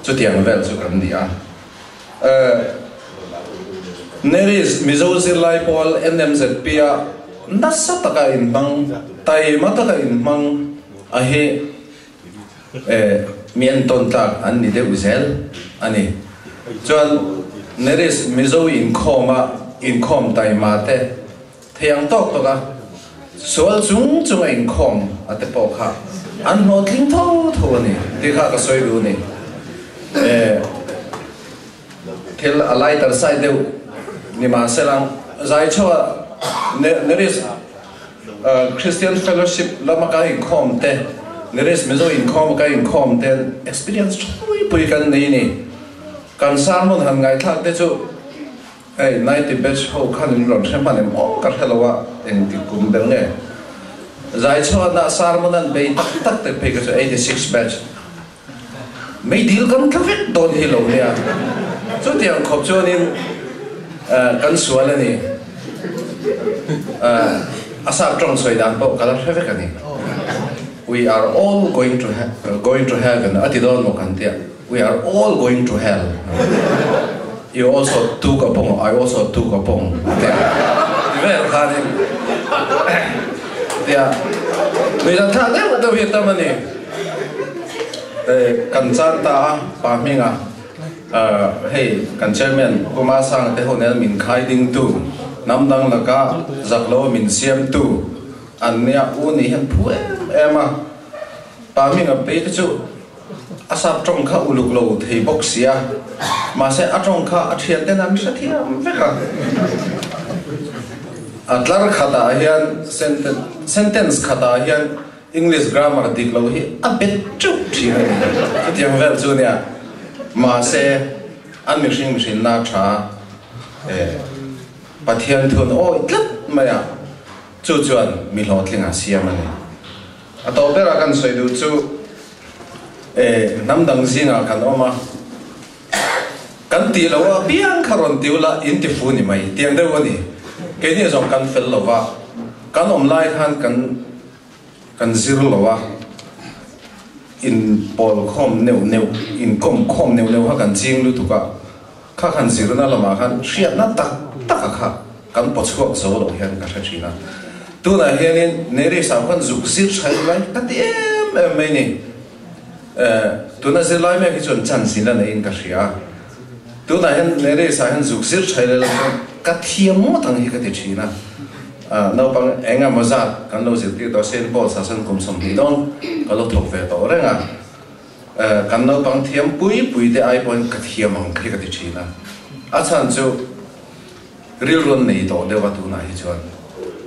chutiang vel chu kan ni a. Neris Mizo zirlai pawl NMZP a nasa taka inhmang, taima taka inhmang a hi. Mi entawn tlak an ni deuh zel a ni. Chuan Neris Mizo inkhawma inkhawm taima te thei ang tawk tawk a, sual chung chunga inkhawm a te pawh kha an hlawhtling tho tho a ni tih kha ka sawi duh a ni. Thil a lighter side deuh ni mahselang zai chhoa Neris Christian Fellowship lama ka inkhawm te, Nearest Mizo inkhawma ka inkhawm te experience tha pui pui kan nei ni. Kan sermon han ngaihthlak te chu Hei ninety batch ho khan in rawn hre hman em aw ka hre lo a, engti kum ber nge zai chhuatna sermon an bei tak tak te phei kha chu 86 batch mei dil kan tla vek dawn hi lo nia chutiang khawp chuanin kan sual a ni a sap tawng sawi dan pawh ka la hre vek a ni we are all going to going to heaven a ti dawn maw kan tia. We are all going to hell. You also took a pong, I also took a pong. Tia ti vel khanin tia mi dang thlak deuh deuh hi tam a ni. Kan chan ta a pa hminga hei kan chairman Kuma Sang te ho nen min khai ding tu hnam dang laka zak lo min siam tu an nia u ni hian phu em em a pa hminga pei te chu A sap tawng kha uluk lo thei bawk sia, mahse a tawng kha a thianten an hre thiam vek a. A tlar khatah hian sentence khatah hian English grammar dik lo hi a bet teuh thin a ni. Chutiang vel chu nia, mahse an mihring mihrinna tha Pathian thun awih tlat mai a, chu chuan mi hlawhtling a siam a ni. A tawh berah kan sawi duh chu e hnam dang zingah kan awm a, kan tih loh a piang kha rawn ti ula in ti fu ni mai tiang deuh a ni. Keini zawng kan fel lo va, kan awm lai khan kan kan zir lo a, in pawl khawm neuh neuh, in kawm khawm neuh neuh kha kan ching lutuk a, kha kan zirna lamah khan hriatna tak tak a kha kan paw chhuak zo loh hian ka hre thin a. Tunah hianin Neris-ah khan zuk zir tha lai ka ti em em mai ni. Tuna zirlai mek hi chuan chanchin a neiin ka hria a. Tunah hian Neris-ah hian zuk zir tha lai chuan ka thiam ngawt ang hi ka ti thin a. Naupang eng emaw zat kan lo zirtir tawh a, Saint Paul's-ah chuan kum 20 dawn ka lo thawk ve tawh reng a. Kan naupang thiam pui pui te ai pawhin ka thiam ang khi ka ti thin a, a chhan chu rilru an nei tawh deuh a tunah hi chuan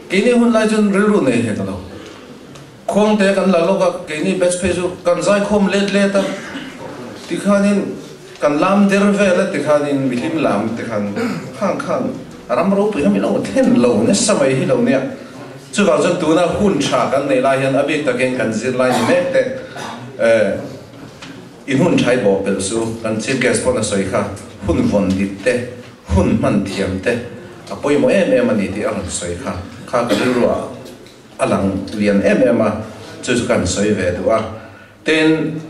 keini hun lai chuan rilru nei hek lo. Khuangte kan la lawk a, keini batch phei chu kan zaikhawm let let a, tikhanin kan lam der vel a, tikhanin mihlim lam tikhan khang khan ram ropui kha min lo thlen lo nasa mai hi lo nia. Chuvang chuan tuna hun tha kan neih lai hian a bik takin kan zirlai ni mek te in hun thai bawh pelh chu kan Chief Guest pawn a sawi kha hun vawn dik te, hun hman thiam te a pawimawh em em a ni tih a rawn sawi kha kha ka rilruah a lang lian em em a, chu chu kan sawi ve duh a. Tin,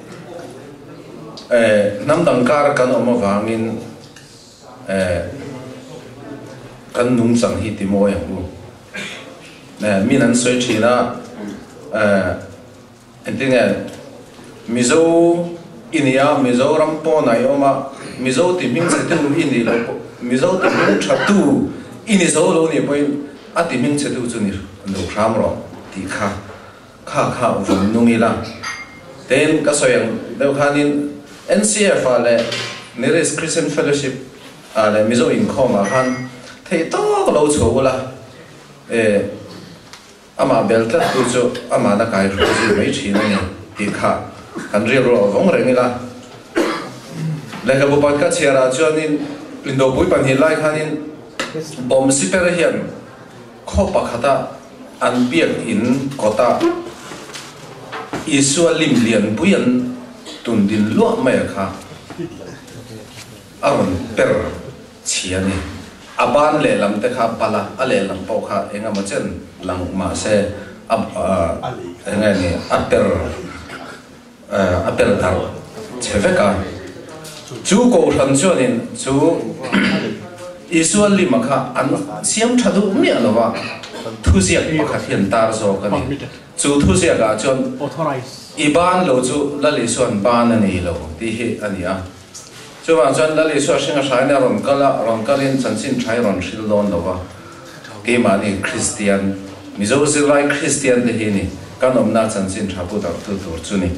hnam dang kar kan awm avangin kan nungchang hi ti mawi ang u. Min an sawi thin a, engtin nge Mizo i ni a, Mizoram pawnah i awm a, Mizo ti hming chhe tu i ni lo pawh, Mizo ti hming tha tu i ni zo lo nih pawhin a ti hming chhe tu chu ni lo hram rawh tih kha kha kha vawn nung ila. Tin, ka sawi ang deuh khanin NCF ah leh Nearest Christian Fellowship ah leh Mizo inkhawm ah khan theih tawk lo chho ula e amah bel tlat tu chu amah na kai hruai zui mai thin a ni tih kha kan rilru a vawng reng ila. Lehkhabu pakhat ka chhiar ah chuanin Indopui pahnih lai khanin bawm siper hian khaw pakhata an biak in kawtah Isua lim lianpui an tun din luah mai a kha a rawn per chhia a ni. A ban lehlam te kha a pal a, a lehlam pawh kha eng emaw chen lang mah se a eng nge ni a per a per darh che vek a. Chu kohhran chuanin chu Isua lima kha an siam tha duh miah lo va, thuziak pakhat hi an tar zawk a ni. Chu thuziakah chuan i ban lo chu Lal Isua'n ban a nei lo tih hi a ni a. Chuvang chuan Lal Isua hring a hrain a rawn kal a, rawn kalin chanchin tha hi rawn hril dawn lo va, keimahni Kristian, Mizo zirlai Kristian te hi ni kan awmna chanchin tha pu darhtu tur chu ni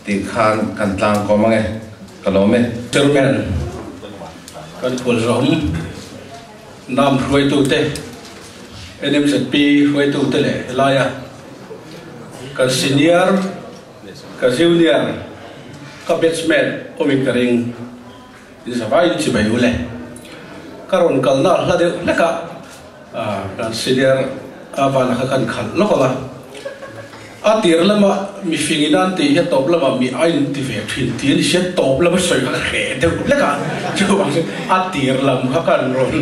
tih khan kan tlang kawm ange, ka lawm e. Chairman, kan khualzawm nam hruaitute, NMZP hruaitute leh helaia kan senior, Ka junior, ka batchmate awmin ka ring. In zavai in chibai u le. ka rawn kalna a hla deuh hlek a, kan senior a van kha kan khalh lawk ang a. A tir lama mi fing in an tih hi a tawp lamah mi a in ti ve thin tih a ni sia, tawp lama sawi kha ka hreh deuh hlek a, chuvang chu a tir lam kha kan rawn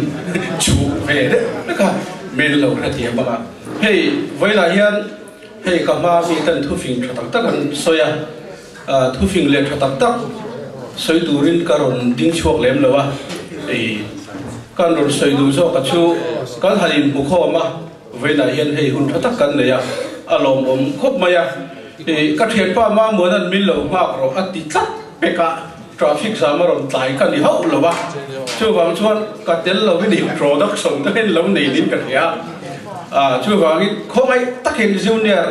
chhuh ve deuh hlek a, min lo hrethiam ang a. Hei vawilah hian hei ka hma mi ten thufing tha tak tak an sawi a, thufing leh tha tak tak sawi turin ka rawn ding chhuak lem lo a, hei kan rawn sawi duh zawk a chu kan han inhmukhawm a. Vawiinah hian hei hun tha tak kan nei a, a lawmawm khawp mai a. Ih, ka thianpa Mamuana'n min lo nghak rawh a ti tlat pek a, traffic jam a rawn tlai ka ni hauh lo a, chuvang chuan ka tel lovin introduction te hian lo nei niin ka hria a, chuvangin khawngaih takin junior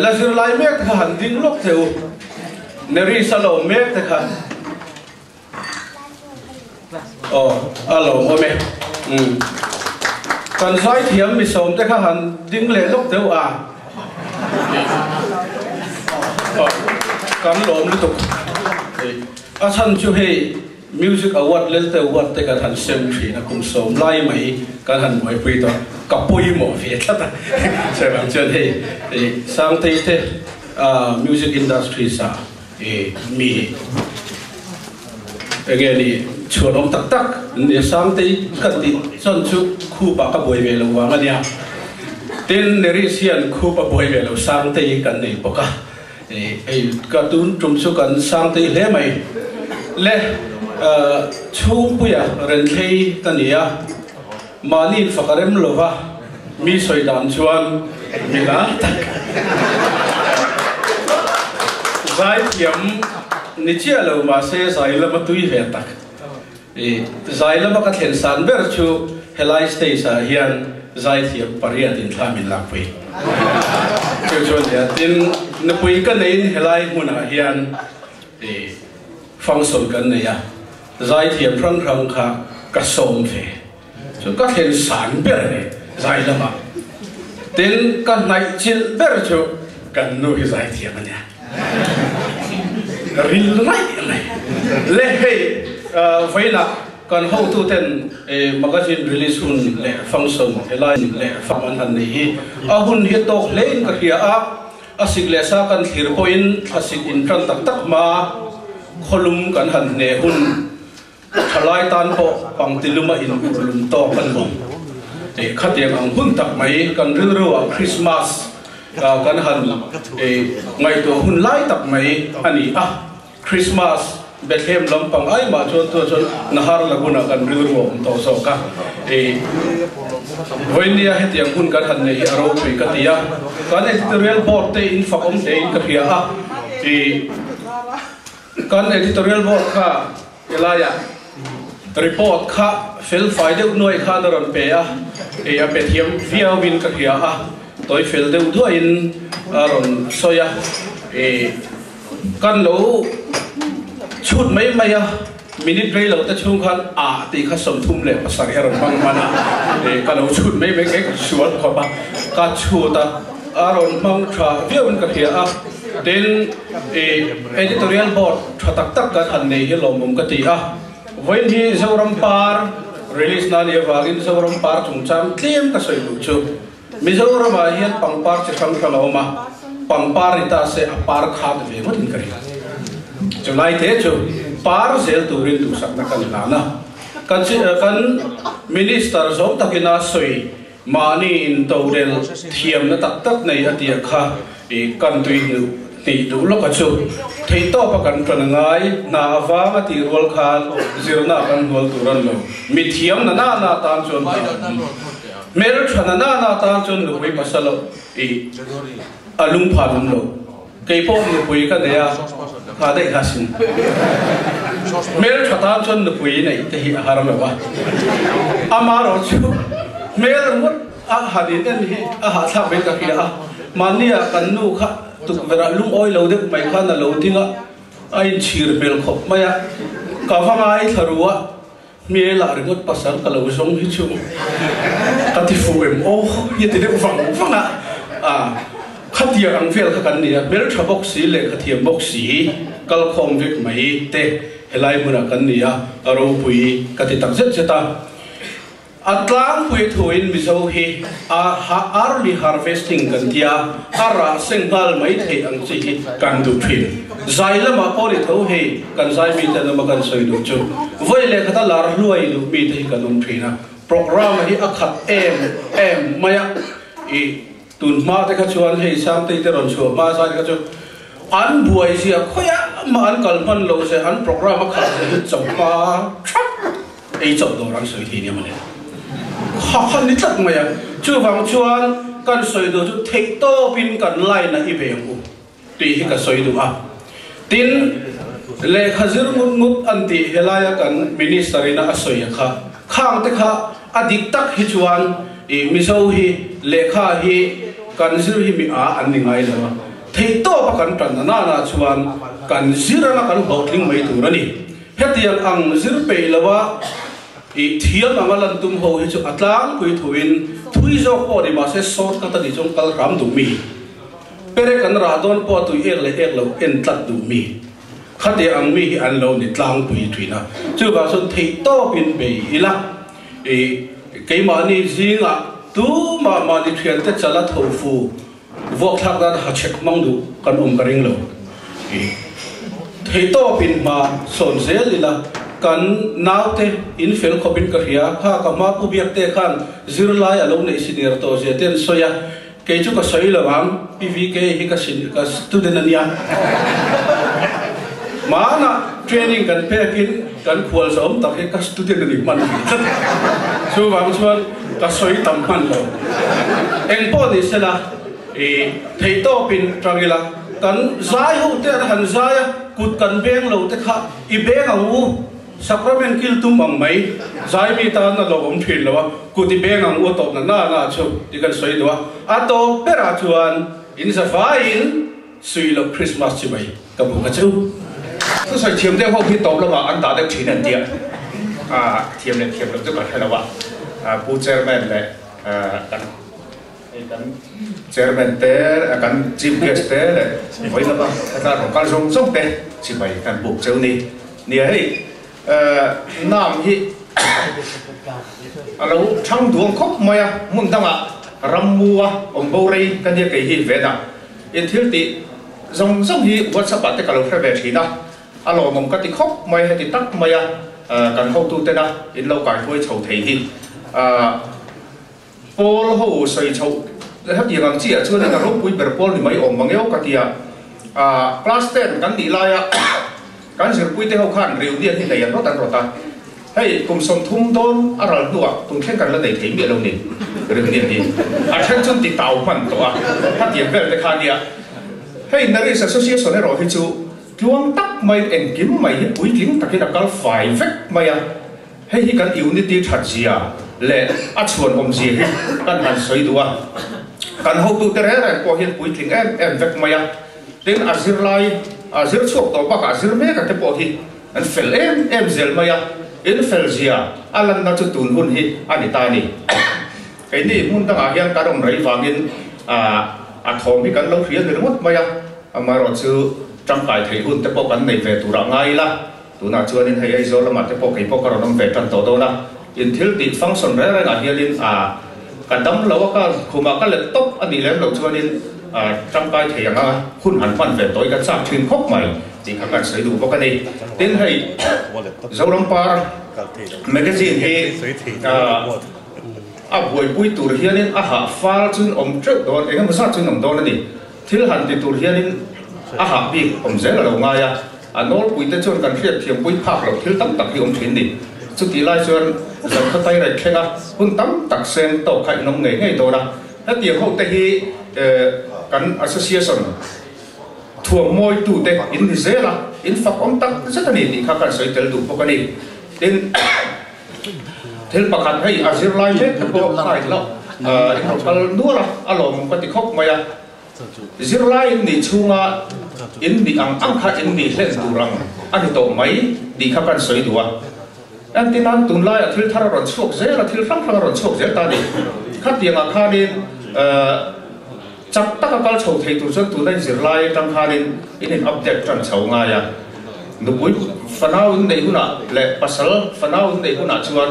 la zirlai mek te kha han ding lawk teh u, Nerys a lo mek te kha. Aw, a lo awm e. Umm. Kan zaithiam mi sawm te kha han ding leh lawk deuh a. Aw, kan lawm lutuk. A chhan chu hei Music Award Lelte Award te kan han sem thin a, kum sawm lai mai kan han buaipui tawh. Ka pawimawh ve tlat a. Chuvang chuan hei Sangtei te Music Industries ah Mi enge ni chhuan awm tak tak ni Sangtei ka tih chuan chu khup ah ka buai ve lo vang a nia. Tin, Neris hian khup a buai ve lo Sangtei kan nei bawk a. Hei ka tun tum chu kan Sangtei hle mai. Le chhungpuia Renthlei ka ni a, mahni fak a rem lova mi sawi dan chuan mi la tak zaithiam ni chiah lo mahse zai lama tui ve tak i zai lama ka thlen san ber chu helai stage ah hian zaithiam pariat in thla min lakpui chu chu a nia tin nupui ka neiin helai hmunah hian i function kan nei a zaithiam hrang hrang kha ka sawm ve. Chu ka thlen san ber a ni zai lamah. Tin, ka hnaih chilh ber chu kan nu hi zai thiam a nia. Ril raih mai. Le hei vawiinah kan hotuten magazine release hun leh function helai leh fam an han nei hi a hun hi tawk hlein ka hria a, a sik leh sa kan thlir pawhin thlasik intan tak tak hma khawlum kan han hne hun Thalai tan pawh pangtiluma inhmuh lum tawk a nuam. Eh, khatiang ang hun tak mai kan rilru ah Christmas kan han ngaihtuah hun lai tak mai a ni a. Christmas Bethlehem lampang ai mah chuan tunah chuan Nahar Lagun ah kan rilru a awm tawh zawk a. Eh, vawinia hetiang hun kan han nei hi a ropui ka ti a. Kan editorial board te in fak awm hle in ka hria a. Eh, Kan editorial board kha helaiah report kha fel fai deuh nuai khan a rawn pe a, ei a pe thiam viauin ka hria a, tawi fel deuh duahin a rawn sawi a, ei kan lo chhut mai mai a, minute rei lo te chhung khan a tih kha 37 a rawn hmang hman a, ei ka lo chhut mai mai ka sual khawp a, ka chhut a, a rawn hmang tha viauin ka hria a. Tin, i editorial board tha tak tak kan han nei hi lawmawm ka ti a. Vawiin hi Zoram Par release na nih avangin Zoram Par chungchang tlem ka sawi duh chu. Mizoramah hian pangpar chi hrang hrang a awm a, pangpar ni ta se a par khat ve ngawtin ka ring. Chulai te chu par zel turin duhsakna kan hlan a. Kan kan Minister zawng takina sawi Mahni intodel thiamna tak tak nei a tia kha i kan tui hnuh hnih duh lawk a chu. Theihtawp a kan ṭan a ngai, hna a vang a tih rual khan zirna a kan hnual tur an lo. Mi thiam na na na tan chuan hna a awm. Hmel ṭha na na na tan chuan nupui pasal i a lungphan awm lo. Kei pawh nupui ka nei a, kha daih kha sin. Hmel tha tan chuan nupui neih te hi a har lo a. Amarawh chu hmel ringawt a han in en hi a hahthlak ve ka hria a. Mahnia kan nu kha tukverh ah lungawi lo deuh mai khan a lo ding a, a inchhir hmel khawp mai a. Ka va ngaithla ru a. Hmel ah ringawt pasal ka lo zawng hi chu ka ti fuh em aw hi a ti deuh vang vang a, ah khatiang ang vel kha kan ni a, hmeltha bawk si lehkha thiam bawk si kalkhawm vek mai te Helai hmunah kan ni a, a ropui ka ti tak zet zet a. A tlangpui thuin Mizo hi a early harvesting kan tia, a rah seng nghal mai theih ang chi hi kan duh thin. Zai lamah pawh ni tho hei kan zai mite an awm a kan sawi duh chu. Vawi leh khata lar hluai duh mite hi kan awm thin a. Programme hi a khat em em mai a, i tun hma te kha chuan hei Sangtei te rawn chhuah hma zai te kha chu an buai zia khawiah mah an kal hman lo zia an programme a khat zia hi chawhma thap ei chauh dawr an sawi thei nia mawle. Kha kha ni tlat mai a, chuvang chuan kan sawi duh chu theihtawpin kan line a i ve ang u. Tih hi ka sawi duh a. Tin, lehkha zir ngut ngut an tih helaia kan Minister ina a sawi a kha, khang te kha a dik tak hi chuan i Mizo hi lehkha hi kan zir hi mi a an ni ngai lo a, theihtawp a kan tan a nana chuan kan zir anga kan hlawhtling mai tur a ni. Hetiang ang zir peih lo a i thiam anga lan tum ho hi chu a tlangpui thuin thui zawk pawh ni mahse shortcut a nih chuan kal hram duh mi. Perek an rah dawn pawh tui ek leh ek lo en tlat duh mi, khatiang ang mi hi an lo ni tlangpui thin a. Chuvang chuan theihtawpin bei ila, i keimahni zingah tumah mahni thiante chala thofu vuakthlak nan ha chhek hmang duh kan awm ka ring lo. I theihtawpin hma sawn zel ila, kan naute in fel khawpin ka hria, kha ka hma pu biakte khan zirlai a lo neih senior tawh zia te an sawi a. Kei chu ka sawi lo ang, PVK hi ka sin ka student a nia. Hmanah training kan pekin kan khual zawm tak hi ka student a ni hman rih tlat. Chuvang chuan ka sawi tam hman lo. Eng pawh ni sela i theihtawpin tang ila, kan zai ho te an han zai a, kut kan beng lo te kha i beng ang u. Sacrament kil tum ang mai, zai mi tan a lo awm thin lo a, kut i beng ang u tawp na na na chu ti kan sawi duh a, a tawp berah chuan in za faiin sui loh Christmas chi mai ka buk a chu. Thusawi thiam deuh ho hi tawp lamah an dah deuh thin an tia, thiam leh thiam loh chu kan hre lo a, Pu Chairman leh kan. Hei kan Chairman te, kan Chief Guest te leh vawi lama hetlai rawn kal zawng zawng te chibai kan buk cheu ni. Nia hei Nam hi a lo thang duang khawp mai a, hmun dangah rammua awm bo rei ka nia kei hi Vena in thil tih zawng zawng hi WhatsApp ah te ka lo hre ve thin a, a lawmawm ka ti khawp mai heti tak mai a kan hotutena in lo kaihruai chho thei hi. Pawl ho sawi chhoh hetiang ang chiah chuanin a ropui ber pawl ni mai awm mang eo ka ti a. Class 10 kan nih laia kan zirpuite ho khan reunion hi nei an rawt an rawt a. Hei kum 30 dawn a ral hnuah tun thleng kan la nei thei miah lo ni reunion hi. A then chuan ti tau hman tawh a, hetiang vel te kha nia. Hei Naris Association erawh hi chu tluang tak maiin engkim mai hi puitling takin a kal fai vek mai a. Hei hi kan unity that zia leh a chhuan awm zia hi kan han sawi duh a. Kan hotute reng reng pawh hian puitling em em vek mai a. Tin, a zirlai, a zir chhuak tawh bakah zir mek a te pawh hi an fel em em zel mai a. In fel zia a lanna chu tun hun hi a ni ta a ni. Keini hmun dangah hian kan awm rei vangin a thawm hi kan lo hria ni ringawt mai a. Amaherawhchu tangkai theih hun te pawh kan nei ve turah ngai ila. Tunah chuanin hei Aizawl lamah te pawh kei pawh ka rawn awm ve tan tawh dawn a, in thil tih function reng rengah hianin a ka dam lo a, ka khumah ka let tawp a nih lem loh chuanin a tangkai thei ang a, hun han hman ve tawh i ka chak thin khawp mai tih kha kan sawi duh bawk a ni. Tin hei Zoram Par magazine hi a buaipui tur hianin a hah fal chuin awm teuh dawn, eng emaw zat chuin awm dawn a ni. Thil han ti tur hianin a hah bik awm zel a lo ngai a. A nawlpuite chuan kan hriatthiampui phak loh thil tam tak hi awm thin ni. Chutih lai chuan Zalkhaw Tairek thlenga hun tam tak seng tawk kha in awm ngei ngei dawn a. Hetiang hote hi kan association thuammawitute in ni zel a, in fak awm tak zet a ni tih kha kan sawi tel duh bawk a ni. Tin, thil pakhat hei a zirlai mek te pawh kha in lo in rawn kal nual a, a lawmawm ka ti khawp mai a. Zirlai in nih chhunga in nih ang ang kha in nih hlen tur ang a ni tawh mai tih kha kan sawi duh a. Entirnan tunlaiah thil thar a rawn chhuak zel a, thil hrang hrang a rawn chhuak zel ta a ni. Khatiangah khanin chak taka kal chho thei tur chuan tuna in zirlai atang khanin in in update tan chho ngai a. Nupui fanau in neih hunah leh pasal fanau in neih hunah chuan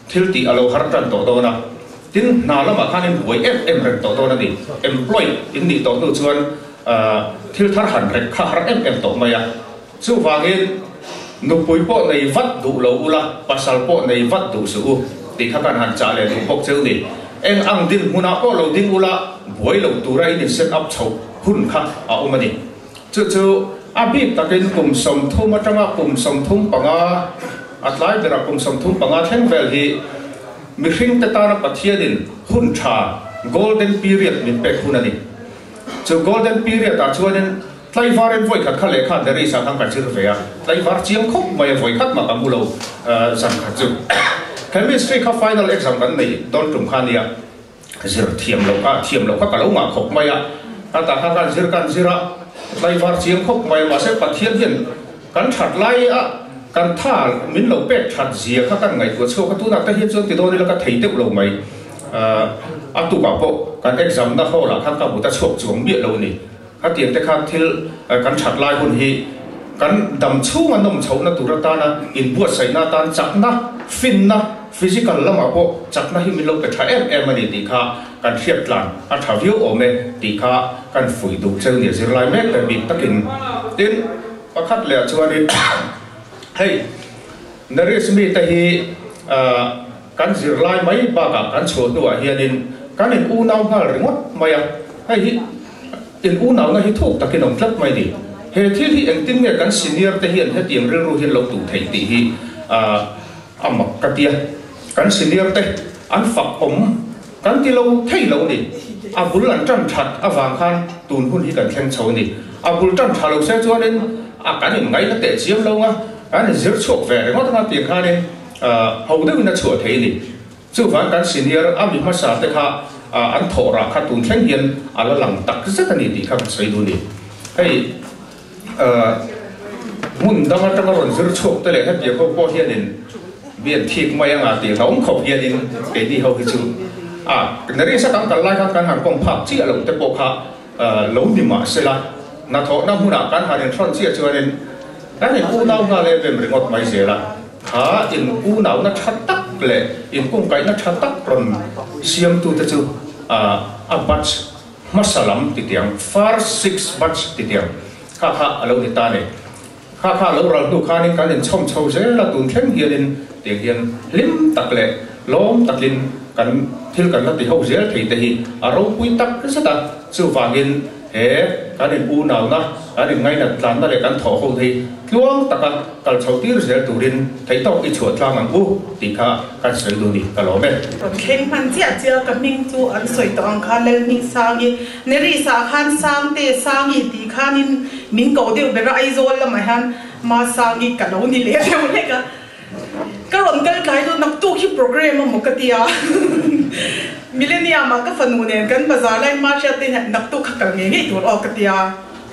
thil tih a lo har tan tawh dawn a. Tin, hna lamah khan in buai em em reng tawh dawn a ni. Employed in nih tawh hnu chuan thil thar han rek kha har em em tawh mai a. Chuvangin, nupui pawh nei vat duh lo ula, pasal pawh nei vat duh suh u tih kha kan han chah leh duh bawk cheu ni. Eng ang dinhmunah pawh lo ding ula, buai lo tura in in set up chhoh hun kha a awm a ni. Chu chu a bik takin kum 30 atanga kum 35, a tlai berah kum 35 thleng vel hi mihringte tana Pathianin hun tha, golden period, min pek hun a ni. Chu golden period-ah chuanin Tlaivarin vawikhat kha lehkha Darius ah khan ka zir ve a, tlaivar chiang khawp mai a, vawikhat mah ka hmu lo zan khat chu. Chemistry kha final exam kan nei dawn tum kha nia, zir thiam loh kha thiam loh kha ka lo ngah khawp mai a, ka tah kha kan zir kan zir a, tlaivar chiang khawp mai a, mahse Pathian hian kan that lai a kan tha min lo pek that zia kha kan ngaihtuah chhuak a, tunah te hian chuan ti dawn ila ka thei deuh lo mai, a tukah pawh kan exam na hall ah khan ka hmu ta chhuak chuang miah lo a ni. Khatiang te khan thil kan that lai hun hi kan dam chhunga nawm chhohna tur atana inbuatsaihna atan chakna, finna, physical lamah pawh chakna hi min lo pe tha em em a ni tih kha kan hriat tlan a tha viau awm e tih kha kan fuih duh cheu nia zirlai mek te bik takin. Tin, pakhat leh ah chuanin hei Naris mite hi kan zirlai mai bakah kan chhuah hnuah hianin kan in unau nghal ringawt mai a, hei hi In unauna hi thuk takin awm tlat mai ni. He thil hi engtin nge kan senior te hian hetiang rilru hian lo tuh theih tih hi a mak ka tia. Kan senior te an fak awm kan ti lo thei lo ni. A bul an tan that avang khan tun hun hi kan thleng chho ni. A bul tan tha lo se chuanin a kan in ngaihna teh chiam lo nga, kan in zir chhuak ve ringawt anga tih khanin ho deuhin a chhuah thei ni. Chuvang kan senior a mi hmasa te kha an thawh rah kha tun thleng hian a la lang tak zet a ni tih kha ka sawi duh a ni. Hei hmun dang atanga rawn zir chhuak te leh hetiang ho pawh hianin mi an thik mai anga tih hlauhawm khawp hianin keini ho hi chu a Naris a kan kal lai khan kan han kawm phak chiah lo te pawh kha lo ni mah sela hnathawhna hmunah kan han inhrawn chiah chuanin kan in unau nghal em em ringawt mai zel a. Kha in unauna tha tak leh in kungkaihna tha tak rawn siamtute chu a batch hmasa lam titiang, first six batch titiang kha kha a lo ni ta ni. Kha kha a lo ral hnu khanin kan inchhawm chho zel a, tun thleng hianin tiang hian hlim tak leh lawm takin kan thil kan la ti ho zel thei te hi a ropui tak zet a, chuvangin he kan in unauna, kan in ngainat tlanna leh kan thawh ho hi tluang taka kal chho tir zel turin theihtawk i chhuah tlang ang u tih kha kan sawi duh ni ka lawm e. Rawn thleng hman chiah chiah ka hming chu an sawi tawh ang kha Lalhmingsangi Nerisa khan Sangte Sangi tih khanin min ko deuh ber a Aizawl lamah hian Masangi ka lo ni leh deuh hlek a. Ka rawn kal tlai dawn naktuk hi program a maw ka ti a, Millennium ah ka fanu nen kan bazar lai hma hriat te hian naktuk kha kal ngei ngei tur aw ka ti a,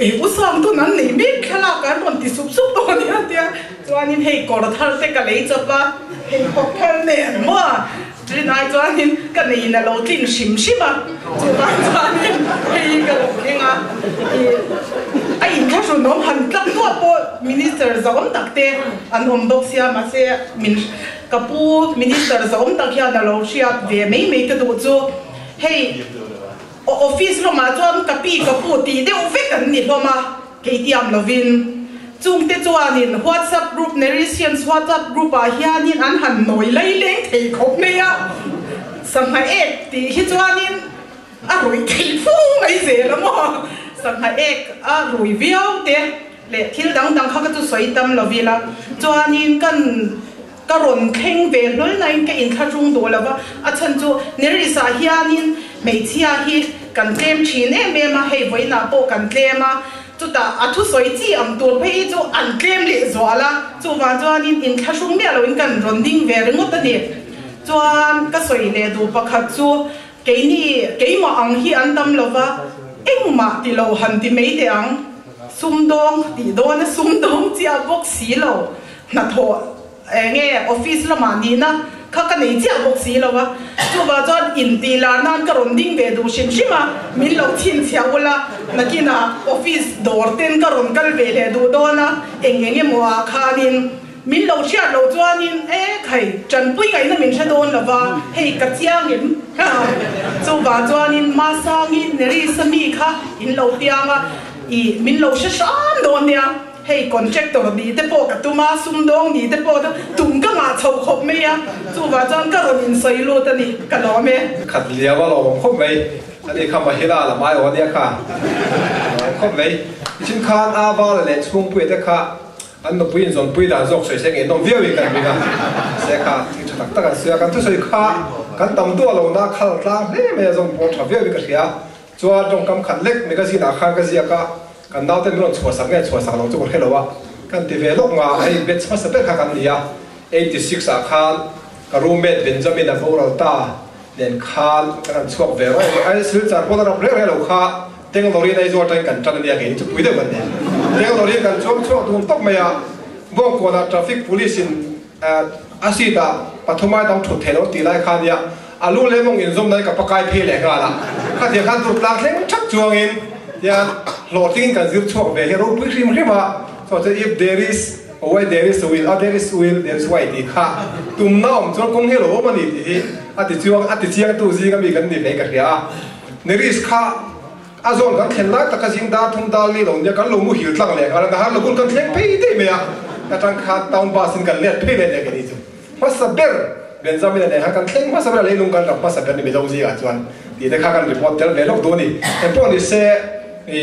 ei u sang tun an nei mek thlalak an rawn ti sup sup dawn nia tia chuanin hei kawr thar te ka lei chawp a, hei khawp thar nen maw rin ai chuanin ka neiin a lo tlin hrim hrim a, chuvang chuanin hei ka lo thleng a, ih a inthlahrunawm han tlak duah pawh minister zahawm tak te an awm bawk sia mahse min ka pu minister zahawm tak hian a lo hriat ve mai mai ka duh chu hei office lamah chuan ka pi ka pu tih deuh vek an ni hlawm a kei tiam lovin chungte chuanin whatsapp group Nerisians whatsapp group ah hianin an han nawi lai leng thei khawp mai a sangha ek tih hi chuanin a rui thei fu mai zel a maw sangha ek a rui viau te. Leh thil dang dang kha ka chu sawi tam lo ila chuanin kan ka rawn thleng ve hlawl nain ka inthlahrung duh lo va, a chhan chu Neris-ah hianin hmeichhia hi kan tlem thin em em a, hei vawiinah pawh kan tlem a, chutah a thusawi chi ang tur phei hi chu an tlem leh zual a, chuvang chuanin inthlahrung miah loin kan rawn ding ve ringawt a ni. Chuan ka sawi leh duh pakhat chu keini keimah ang hi an tam lo va, engmah ti lo han ti mai teh ang. Sumdawng tih dawn a sumdawng chiah bawk si lo. Hnathawh eng nge office lamah nihna kha ka nei chiah bawk si lo a, chuvah chuan intih lar nan ka rawn ding ve duh hrim hrim a, min lo chhinchhiah ula, nakinah office dawr ten ka rawn kal ve leh duh dawn a, eng eng emaw ah khanin min lo hriat loh chuanin e khai tanpui ngaihna min hre dawn lo va, hei ka chiang em? Chuvah chuanin Masangi Nerisa mi kha in lo piang a, ih min lo hre hram dawn nia. Hei contractor nih te pawh ka tum a, sumdawng nih te pawh tum ka ngah chho khawp mai a, chuvah chuan ka rawn insawi lut a ni, ka lawm e. Khat liau a lawm khawp mai, ani kha Mahila lam ai aw ania kha lawm khawp mai. Tichin khan a vala leh chhungpuia te kha an nupui inzawnpui dan zawk sawi se ngeihnawm viau in kan ring a, mahse kha thil tha tak tak an sawi a, kan thusawi kha kan tam duah lo na khal tlang hle mai a zawng pawh tha viau in ka hria. Chuan tawngkam khat lek magazine ah khan ka ziak a, kan naute min rawn chhuahsak nge chhuahsak lo chu ka hre lo a, kan ti ve lawk nga, hei batch hmasa ber kha kan ni a, 86 ah khan ka roommate Benjamin a boral ta nen khan kan han chhuak ve rawh a, ai silchar pawn a rap reng reng lo kha Tenglawrin Aizawl atangin kan tan a nia kei ni chu pui deuh kan ni. Tenglawrin kan chuang chhuak dun tawp mai a, Bawngkawnah traffic police in A seat ah pathum ai dang thut theih lo tih lai kha nia, a lu leh mawng inzawm nai ka pakai phei leh nghal a, khatiang khan tur tlang thleng thak chuangin hian hlawhtlingin kan zir chhuak ve hi ropui hrim hrim a, chuan chuan if there is a way there is a will a there is will there is way tih kha tumna awm chuan kawng hi a lo awm a ni tih hi a ti chuang a ti chiangtu zinga mi kan ni ve ka hria a, Neris kha a zawn kan thlen lai taka zing dar thum dal ni lo nia kan lo muhil tlang leh nghal a, nahar lo hun kan thleng phei daih mai a, ka tang khan town bus in kan let phei leh leh ke ni chu hmasa ber Benjamin a nen khan kan thleng hmasa ber a leilung kan ram hmasa ber ni Mizo zingah chuan tih te kha kan report tel ve lawk duh a ni. Engpawh ni se i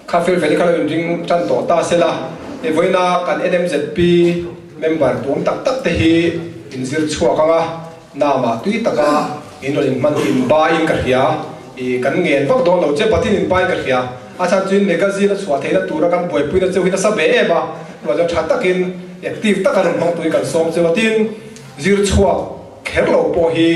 kha fel fel hi kha lo inring tan tawh ta se la, hei vawiina kan NMZP member tuam tak tak te hi inzir chhuak ang a, Nama tui taka in rawn inhman hi in baiin ka hria, i kan ngen vak dawn lo che patin in baiin ka hria. A chhan chu in magazine a chhuah theihna tura kan buaipuina cheu hi nasa ve em a, chuvang chuan tha takin active taka rawn hmang turin kan sawm cheu a, tin zir chhuak kher lo pawh hi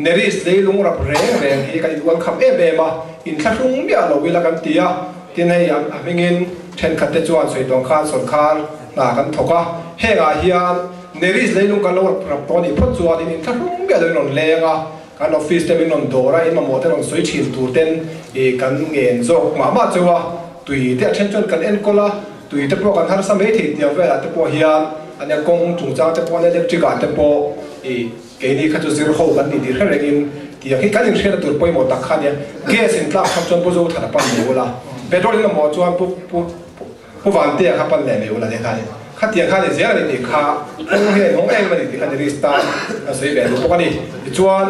Neris leilung rap reng reng hi kan in ual kham em em a, in thlahrung miah lo ila kan ti a, tin hei a hmingin thenkhat te chuan sawi tawng khan sawrkar hna kan thawk a, hengah hian Neris leilung kan lo rap rap tawh a nih phawt chuan in inthlahrung miah lo in rawn leng a, kan office te min rawn dawr a, in mamawh te rawn sawi thin tur ten ih kan ngen zawk mah mah cheu a, tui te a then chuan kan enkawl a, tui te pawh kan harsa mai thei tiang velah te pawh hian a nia kawng chungchang te pawh electric ah te pawh ih keini kha chu zir ho kan ni tih hre reng in tiang hi kan inhriatna tur pawimawh tak kha a nia, gas in tlak chhap chuan Pu Zothana pan mai ula, petrol in mamawh chuan Pu Pu Pu Vantea kha pan leh mai ula tia khan khatiang khan i zel a ni tih kha kawng hian hawng em a ni tih kha ni star a sawi ve duh bawk a ni. Tichuan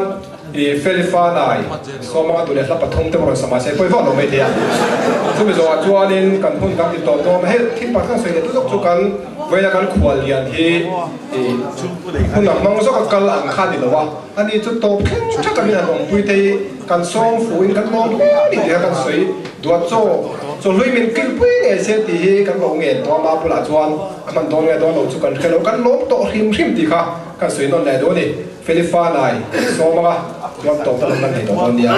i Felifa nai sawmanga duh leh hla pathum te pawh rawn sa mahse pawi vak lo mai thei a. Chumi zawhah chuanin kan hun kan ti tawp dawn a, hei thil pakhat kan sawi leh tu zawk chu kan vawiina kan khual lian hi i hun a hmang zawk a kal ang kha a ni lo a, ani chu tawp thleng thak a min han awmpui te hi kan sawm fuhin kan lawm hle a ni tih kha kan sawi duat chaw. Chawhlui min kilpui ngei se tih hi kan lo ngen tawh a, mah bulah chuan a hman dawn nge dawn lo chu kan hre lo, kan lawm tawh hrim hrim tih kha kan sawi nawn leh duh a ni. Felifa nai sawm anga chuan tawp ta kan nei tawh dawn nia.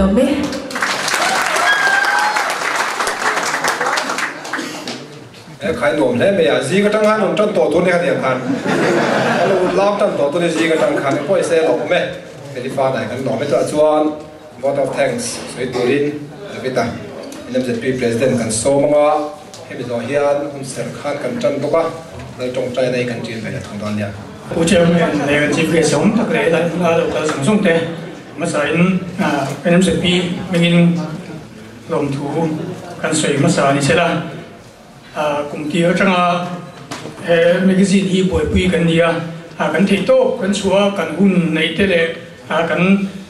Nuam e. He khai nuam hle mai a, zing atang khan rawn tan tawh tur ni khatiang khan ka lo lam tan tawh tur ni zing atang khan pawh se lawm e, Felifa dai kan lawm e chutah chuan vote of thanks sawi turin David-a NMZP President kan sawm anga hemi zawh hian hun serh khan kan tan bawk a, lal tawngtai na hi kan ṭin ve leh thung dawn nia. Pu Chairman leh kan Chief Guest awm tak leh helai hmuna lo kal zawng zawng te hmasain NMZP hmingin lawmthu kan sawi hmasa a ni sela. Kum tir atanga he magazine hi buaipui kan ni a, kan theih tawk kan chhuah a, kan hun neih te leh kan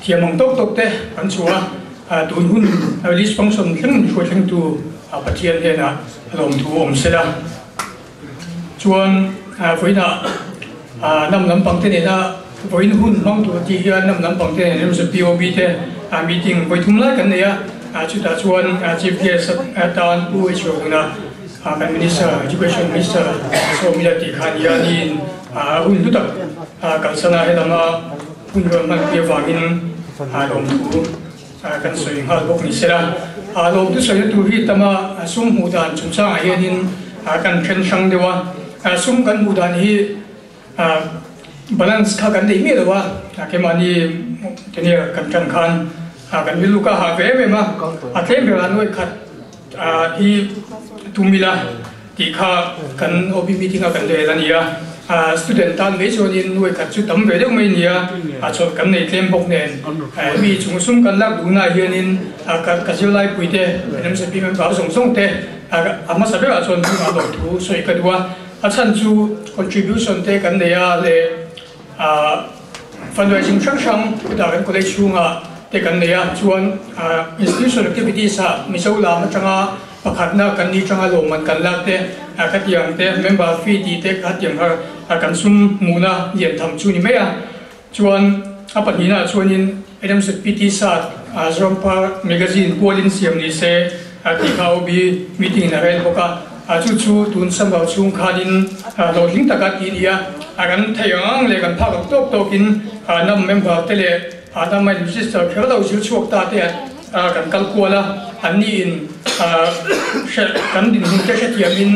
thiam ang tawk tawk te kan chhuah a, tun hun release function thleng min hruai thlengtu Pathian hnenah lawmthu awm sela. Chuan vawiinah nam lampang te nena vawiin hun hmang tur tih hian nam lampang te nen remzia POB te meeting vawi thum lai kan nei a, chutah chuan Chief Guest atan Pu H Rohuna kan Minister, Education Minister Sawmila tih kha nia niin a hun hlu tak kalsan a, helama hun rawn hmanpui avangin lawmthu Kan sawi nghal bawk ni sela, lawmtu sawina tur hi tama sum hmuh dan chungchangah hianin kan then hrang deuh a, sum kan hmuh dan hi balance kha kan nei miah lo a, keimahni tenia kan tan khan kan rilru kha a hah ve em em a, a tlem berah nuai khat hi tum ila tih kha kan OB meeting a kan rel a ni a, student tan mai chuanin nuai khat chu tam ve deuh mai a ni a, a chawlh kan nei tlem bawk nen mi chung sum kan lak duhnaah hianin ka zirlaipui te NMZP member zawng zawng te a hmasa berah chuan hmunah lawm thu sawi ka duh a, a chhan chu contribution te kan nei a leh fundraising hrang hrang chutah kan college chhungah te kan nei a, chuan institution activities ah Mizo lam atanga Pakhatna kan ni tanga lawmman kan lak te, khatiang te, member fee tih te khatiang kha kan sum hmuhna lian tham chu ni mai a. Chuan a pahnihnaah chuanin NMZPT sat Zorampa magazine kualin siam ni se tih kha OB meeting in a rel bawk a. Chu chu tun summer chhung khanin hlawhtling taka tih a ni a. Kan theih ang ang leh kan phak ang tawk tawkin nam member te leh nam a in register kher lo zir chhuak ta te kan kal kual a, an ni in kan dinhmun te hrethiamin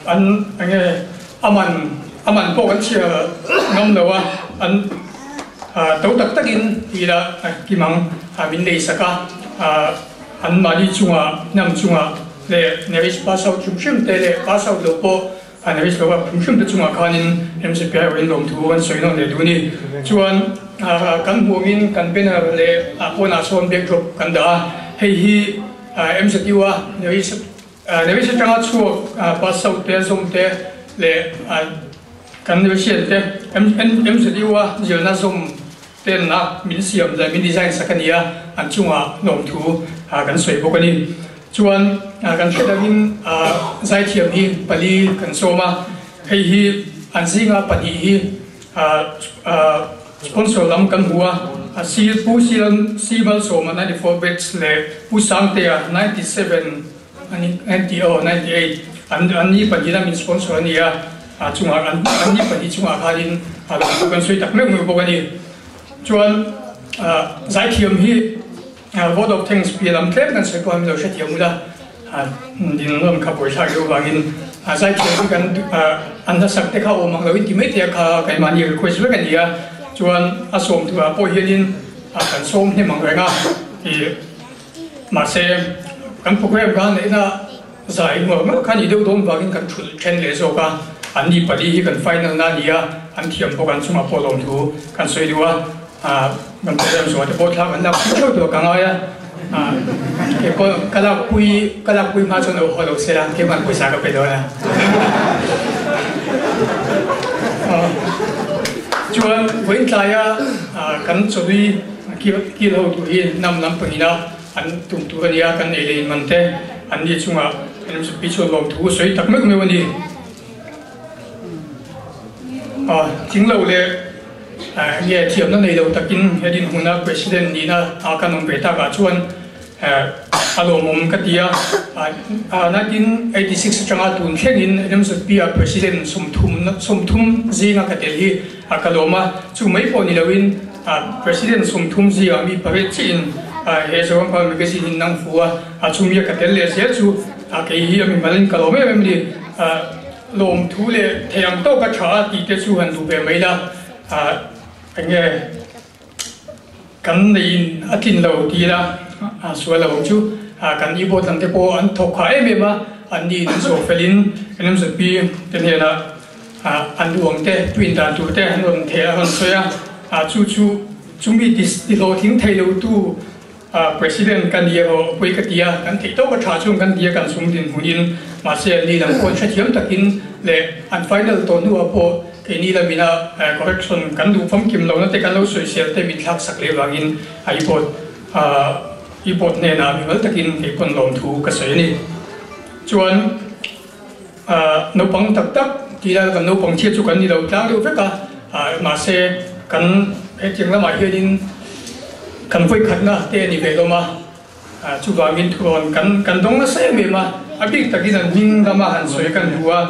an enge a man a man pawh kan chhiar ngam lo a, an to tak takin ti ila kim ang min lei sak a, an mahni chungah hnam chungah leh marriage pass out hrim hrim te leh pass out lo pawh A nei lo a, phun hrim te chungah khanin MCPI awin lawmthu an sawi nawn leh duh a ni. Chuan kan hmuangin kan banner leh pawnah sawn backdrop kan dah a, hei hi MZU a Nevis atanga chhuak pass out te, zawm te leh kan Nevisian te MZU a zirna zawm ten a min siam leh min design sak a ni a, an chungah lawmthu kan sawi bawk a ni. Chuan kan hre dangin zaithiam hi pali kan sawm a, hei hi an zinga pahnih hi sponsor lam kan hmu a, Pu Simalsawma 94 batch leh Pu Sangtea 97 ninety oh 98 an ni pahnih lamin sponsor a ni a, chungah an ni pahnih chungah khanin lawmthu kan sawi tak meuh meuh bawk a ni. Chuan zaithiam hi Vote of thanks piah lam tlem kan sawi pawh a ni lo hrethiam ula, din rawn kha buaithlak deuh avangin zaithiam hi kan an hlasak te kha awm ang lo in ti mai thei a kha keimahni request vek a ni a, chuan a sawm turah pawh hianin kan sawm hnem ang reng a, ih mahse kan program kha neihna zai nuam meuh kha nih deuh dawn vangin kan thulh then leh zawk a, an ni pali hi kan final na a ni a, an thiam bawk an chungah pawh lawmthu kan sawi duh a. Kan program zawh te pawh thlak an lak pui theuh tur ka ngai a, kei pawh ka lak pui ka lak pui hma chuan lo haw lo sela keimah pawisa ka pe dawn a. Chuan vawiin tlaia kan chawlui kil ho tur hi nam lam pangina an tum tur a nia kan ei leh in man te an ni chungah MZP chuan lawmthu sawi tak meuh meuh a ni. Thing lo leh Nge thiamna nei lo takin he dinhmuna President nihna a kan awm ve takah chuan a lawmawm ka ti a. 1986 atanga tun thlengin NMZP ah President 30 zinga ka tel hi ka lawm a. Chu mai pawh ni loin President 30 zingah mi pariat chiahin He Zoram Power Magazine in nang fu a, a chumi a ka tel leh zel chu a kei hi a mi malin ka lawm em em a ni. Lawm thu leh thei ang tawk a tha a tih te chu han duh ve mai la, enge kan neiin a tlin lo ti ila a sual lo ang chu. Kan e-board lam te pawh an thawk khah em em a, an niin an zawh felin NMZP te hnenah an duh ang te print dan tur te an rawn theh a rawn sawi a, chu chu chumi ti hlawhtling thei lo tu President ka ni erawh pui ka ti a, kan theih tawk a tha chuan kan ti a kan sum din hmunin mahse an ni lam pawh an hrethiam takin leh an final tawh hnuah pawh keini lamina correction kan duh famkim lohna te kan lo sawisel te min thlak sak leh vangin a e-board e-board hnenah mimal takin kei pawn lawmthu ka sawi a ni. Chuan Naupang tak tak tih lai kan naupang chhiat chu kan ni lo tlang deuh vek a, mahse kan hetiang lamah hianin kan vawikhatna te a ni ve hlawm a, chuvangin thurawn kan kan dawng nasa em em a, a bik takin an hming lama han sawi kan duh a,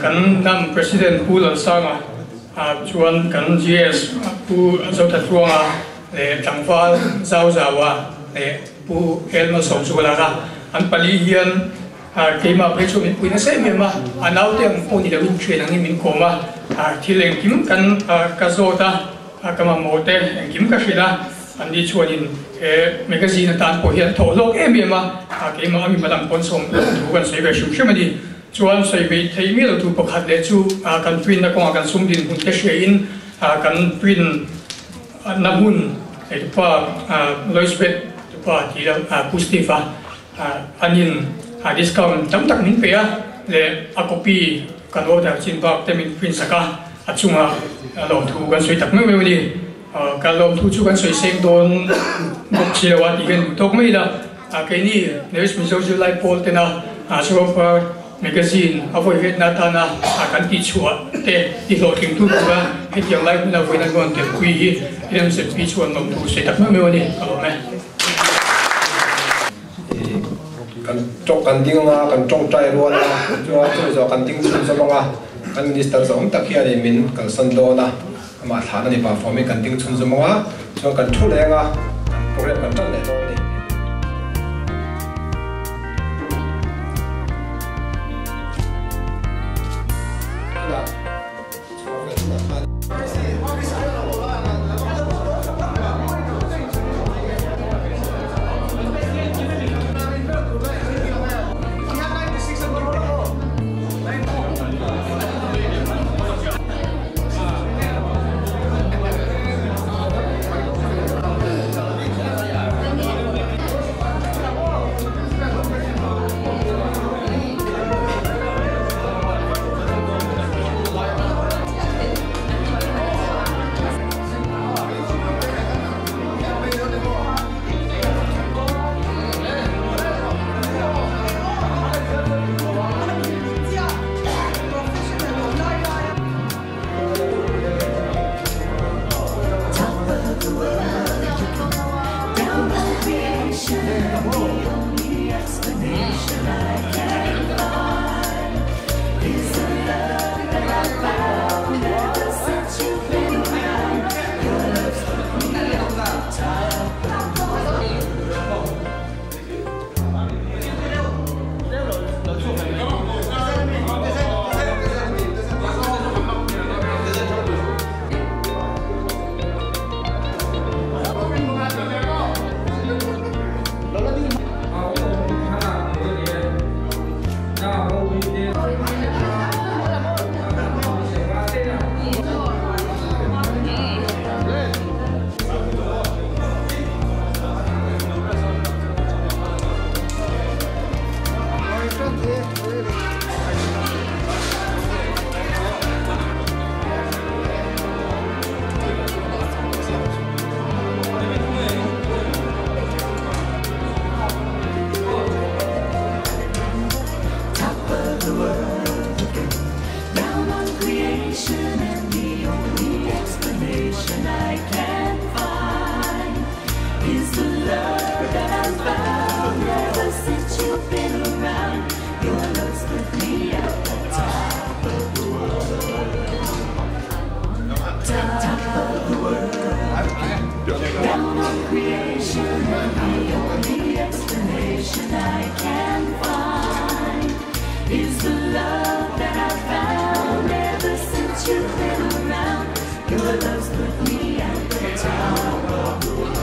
kan lam President Pu Lalsanga chuan kan GS Pu Zothatruanga leh tlangval Zau Zaua leh Pu Elma Sawmzuala kha an pali hian Keimah phei chu min pui nasa em em a, a naute ang pawh ni loin thian angin min kawm a, thil engkim kan ka zawt a, ka mamawh te engkim ka hrilh a, anni chuanin he magazine atan pawh hian thawh hlawk em em a, keimah a mimal ang pawn sawm thu kan sawi ve hrim hrim a ni. Chuan sawi ve theih miah lo tu pakhat leh chu kan print na kawngah kan sum dinhmun te hriain kan print na hmun tupa Loisbeth tupa tih lo Pu Steve a, An in a discount tam tak min pe a leh a copy kan order chin bak te min print sak a, a chungah lawmthu kan sawi tak meuh meuh a ni. Kan lawmthu chu kan sawi seng dawn bawk si lo a tih hian duh tawk mai ila. Keini News Mizo Zirlai Pawl tena Zoramthar Magazine a vawi vetna atana kan tihchhuah te ti hlawhtling tu tura hetiang lai hmuna vawiin an rawn telpui hi NMZP chuan lawmthu sawi tak meuh meuh a ni. Ka lawm e. Kan tawng kan ding anga, kan tawngtai rual a, chuan chumi zawh kan ding chhun zawm anga, kan minister zawm tak hianin min kalsan dawn a, amah thlan a ni pah fawmin kan ding chhun zawm anga, chuan kan thu leh anga, kan program kan tan leh dawn a ni. imagination, and the only explanation I can find is the love that I found ever since you've been around. Your love's put me at the top of the world.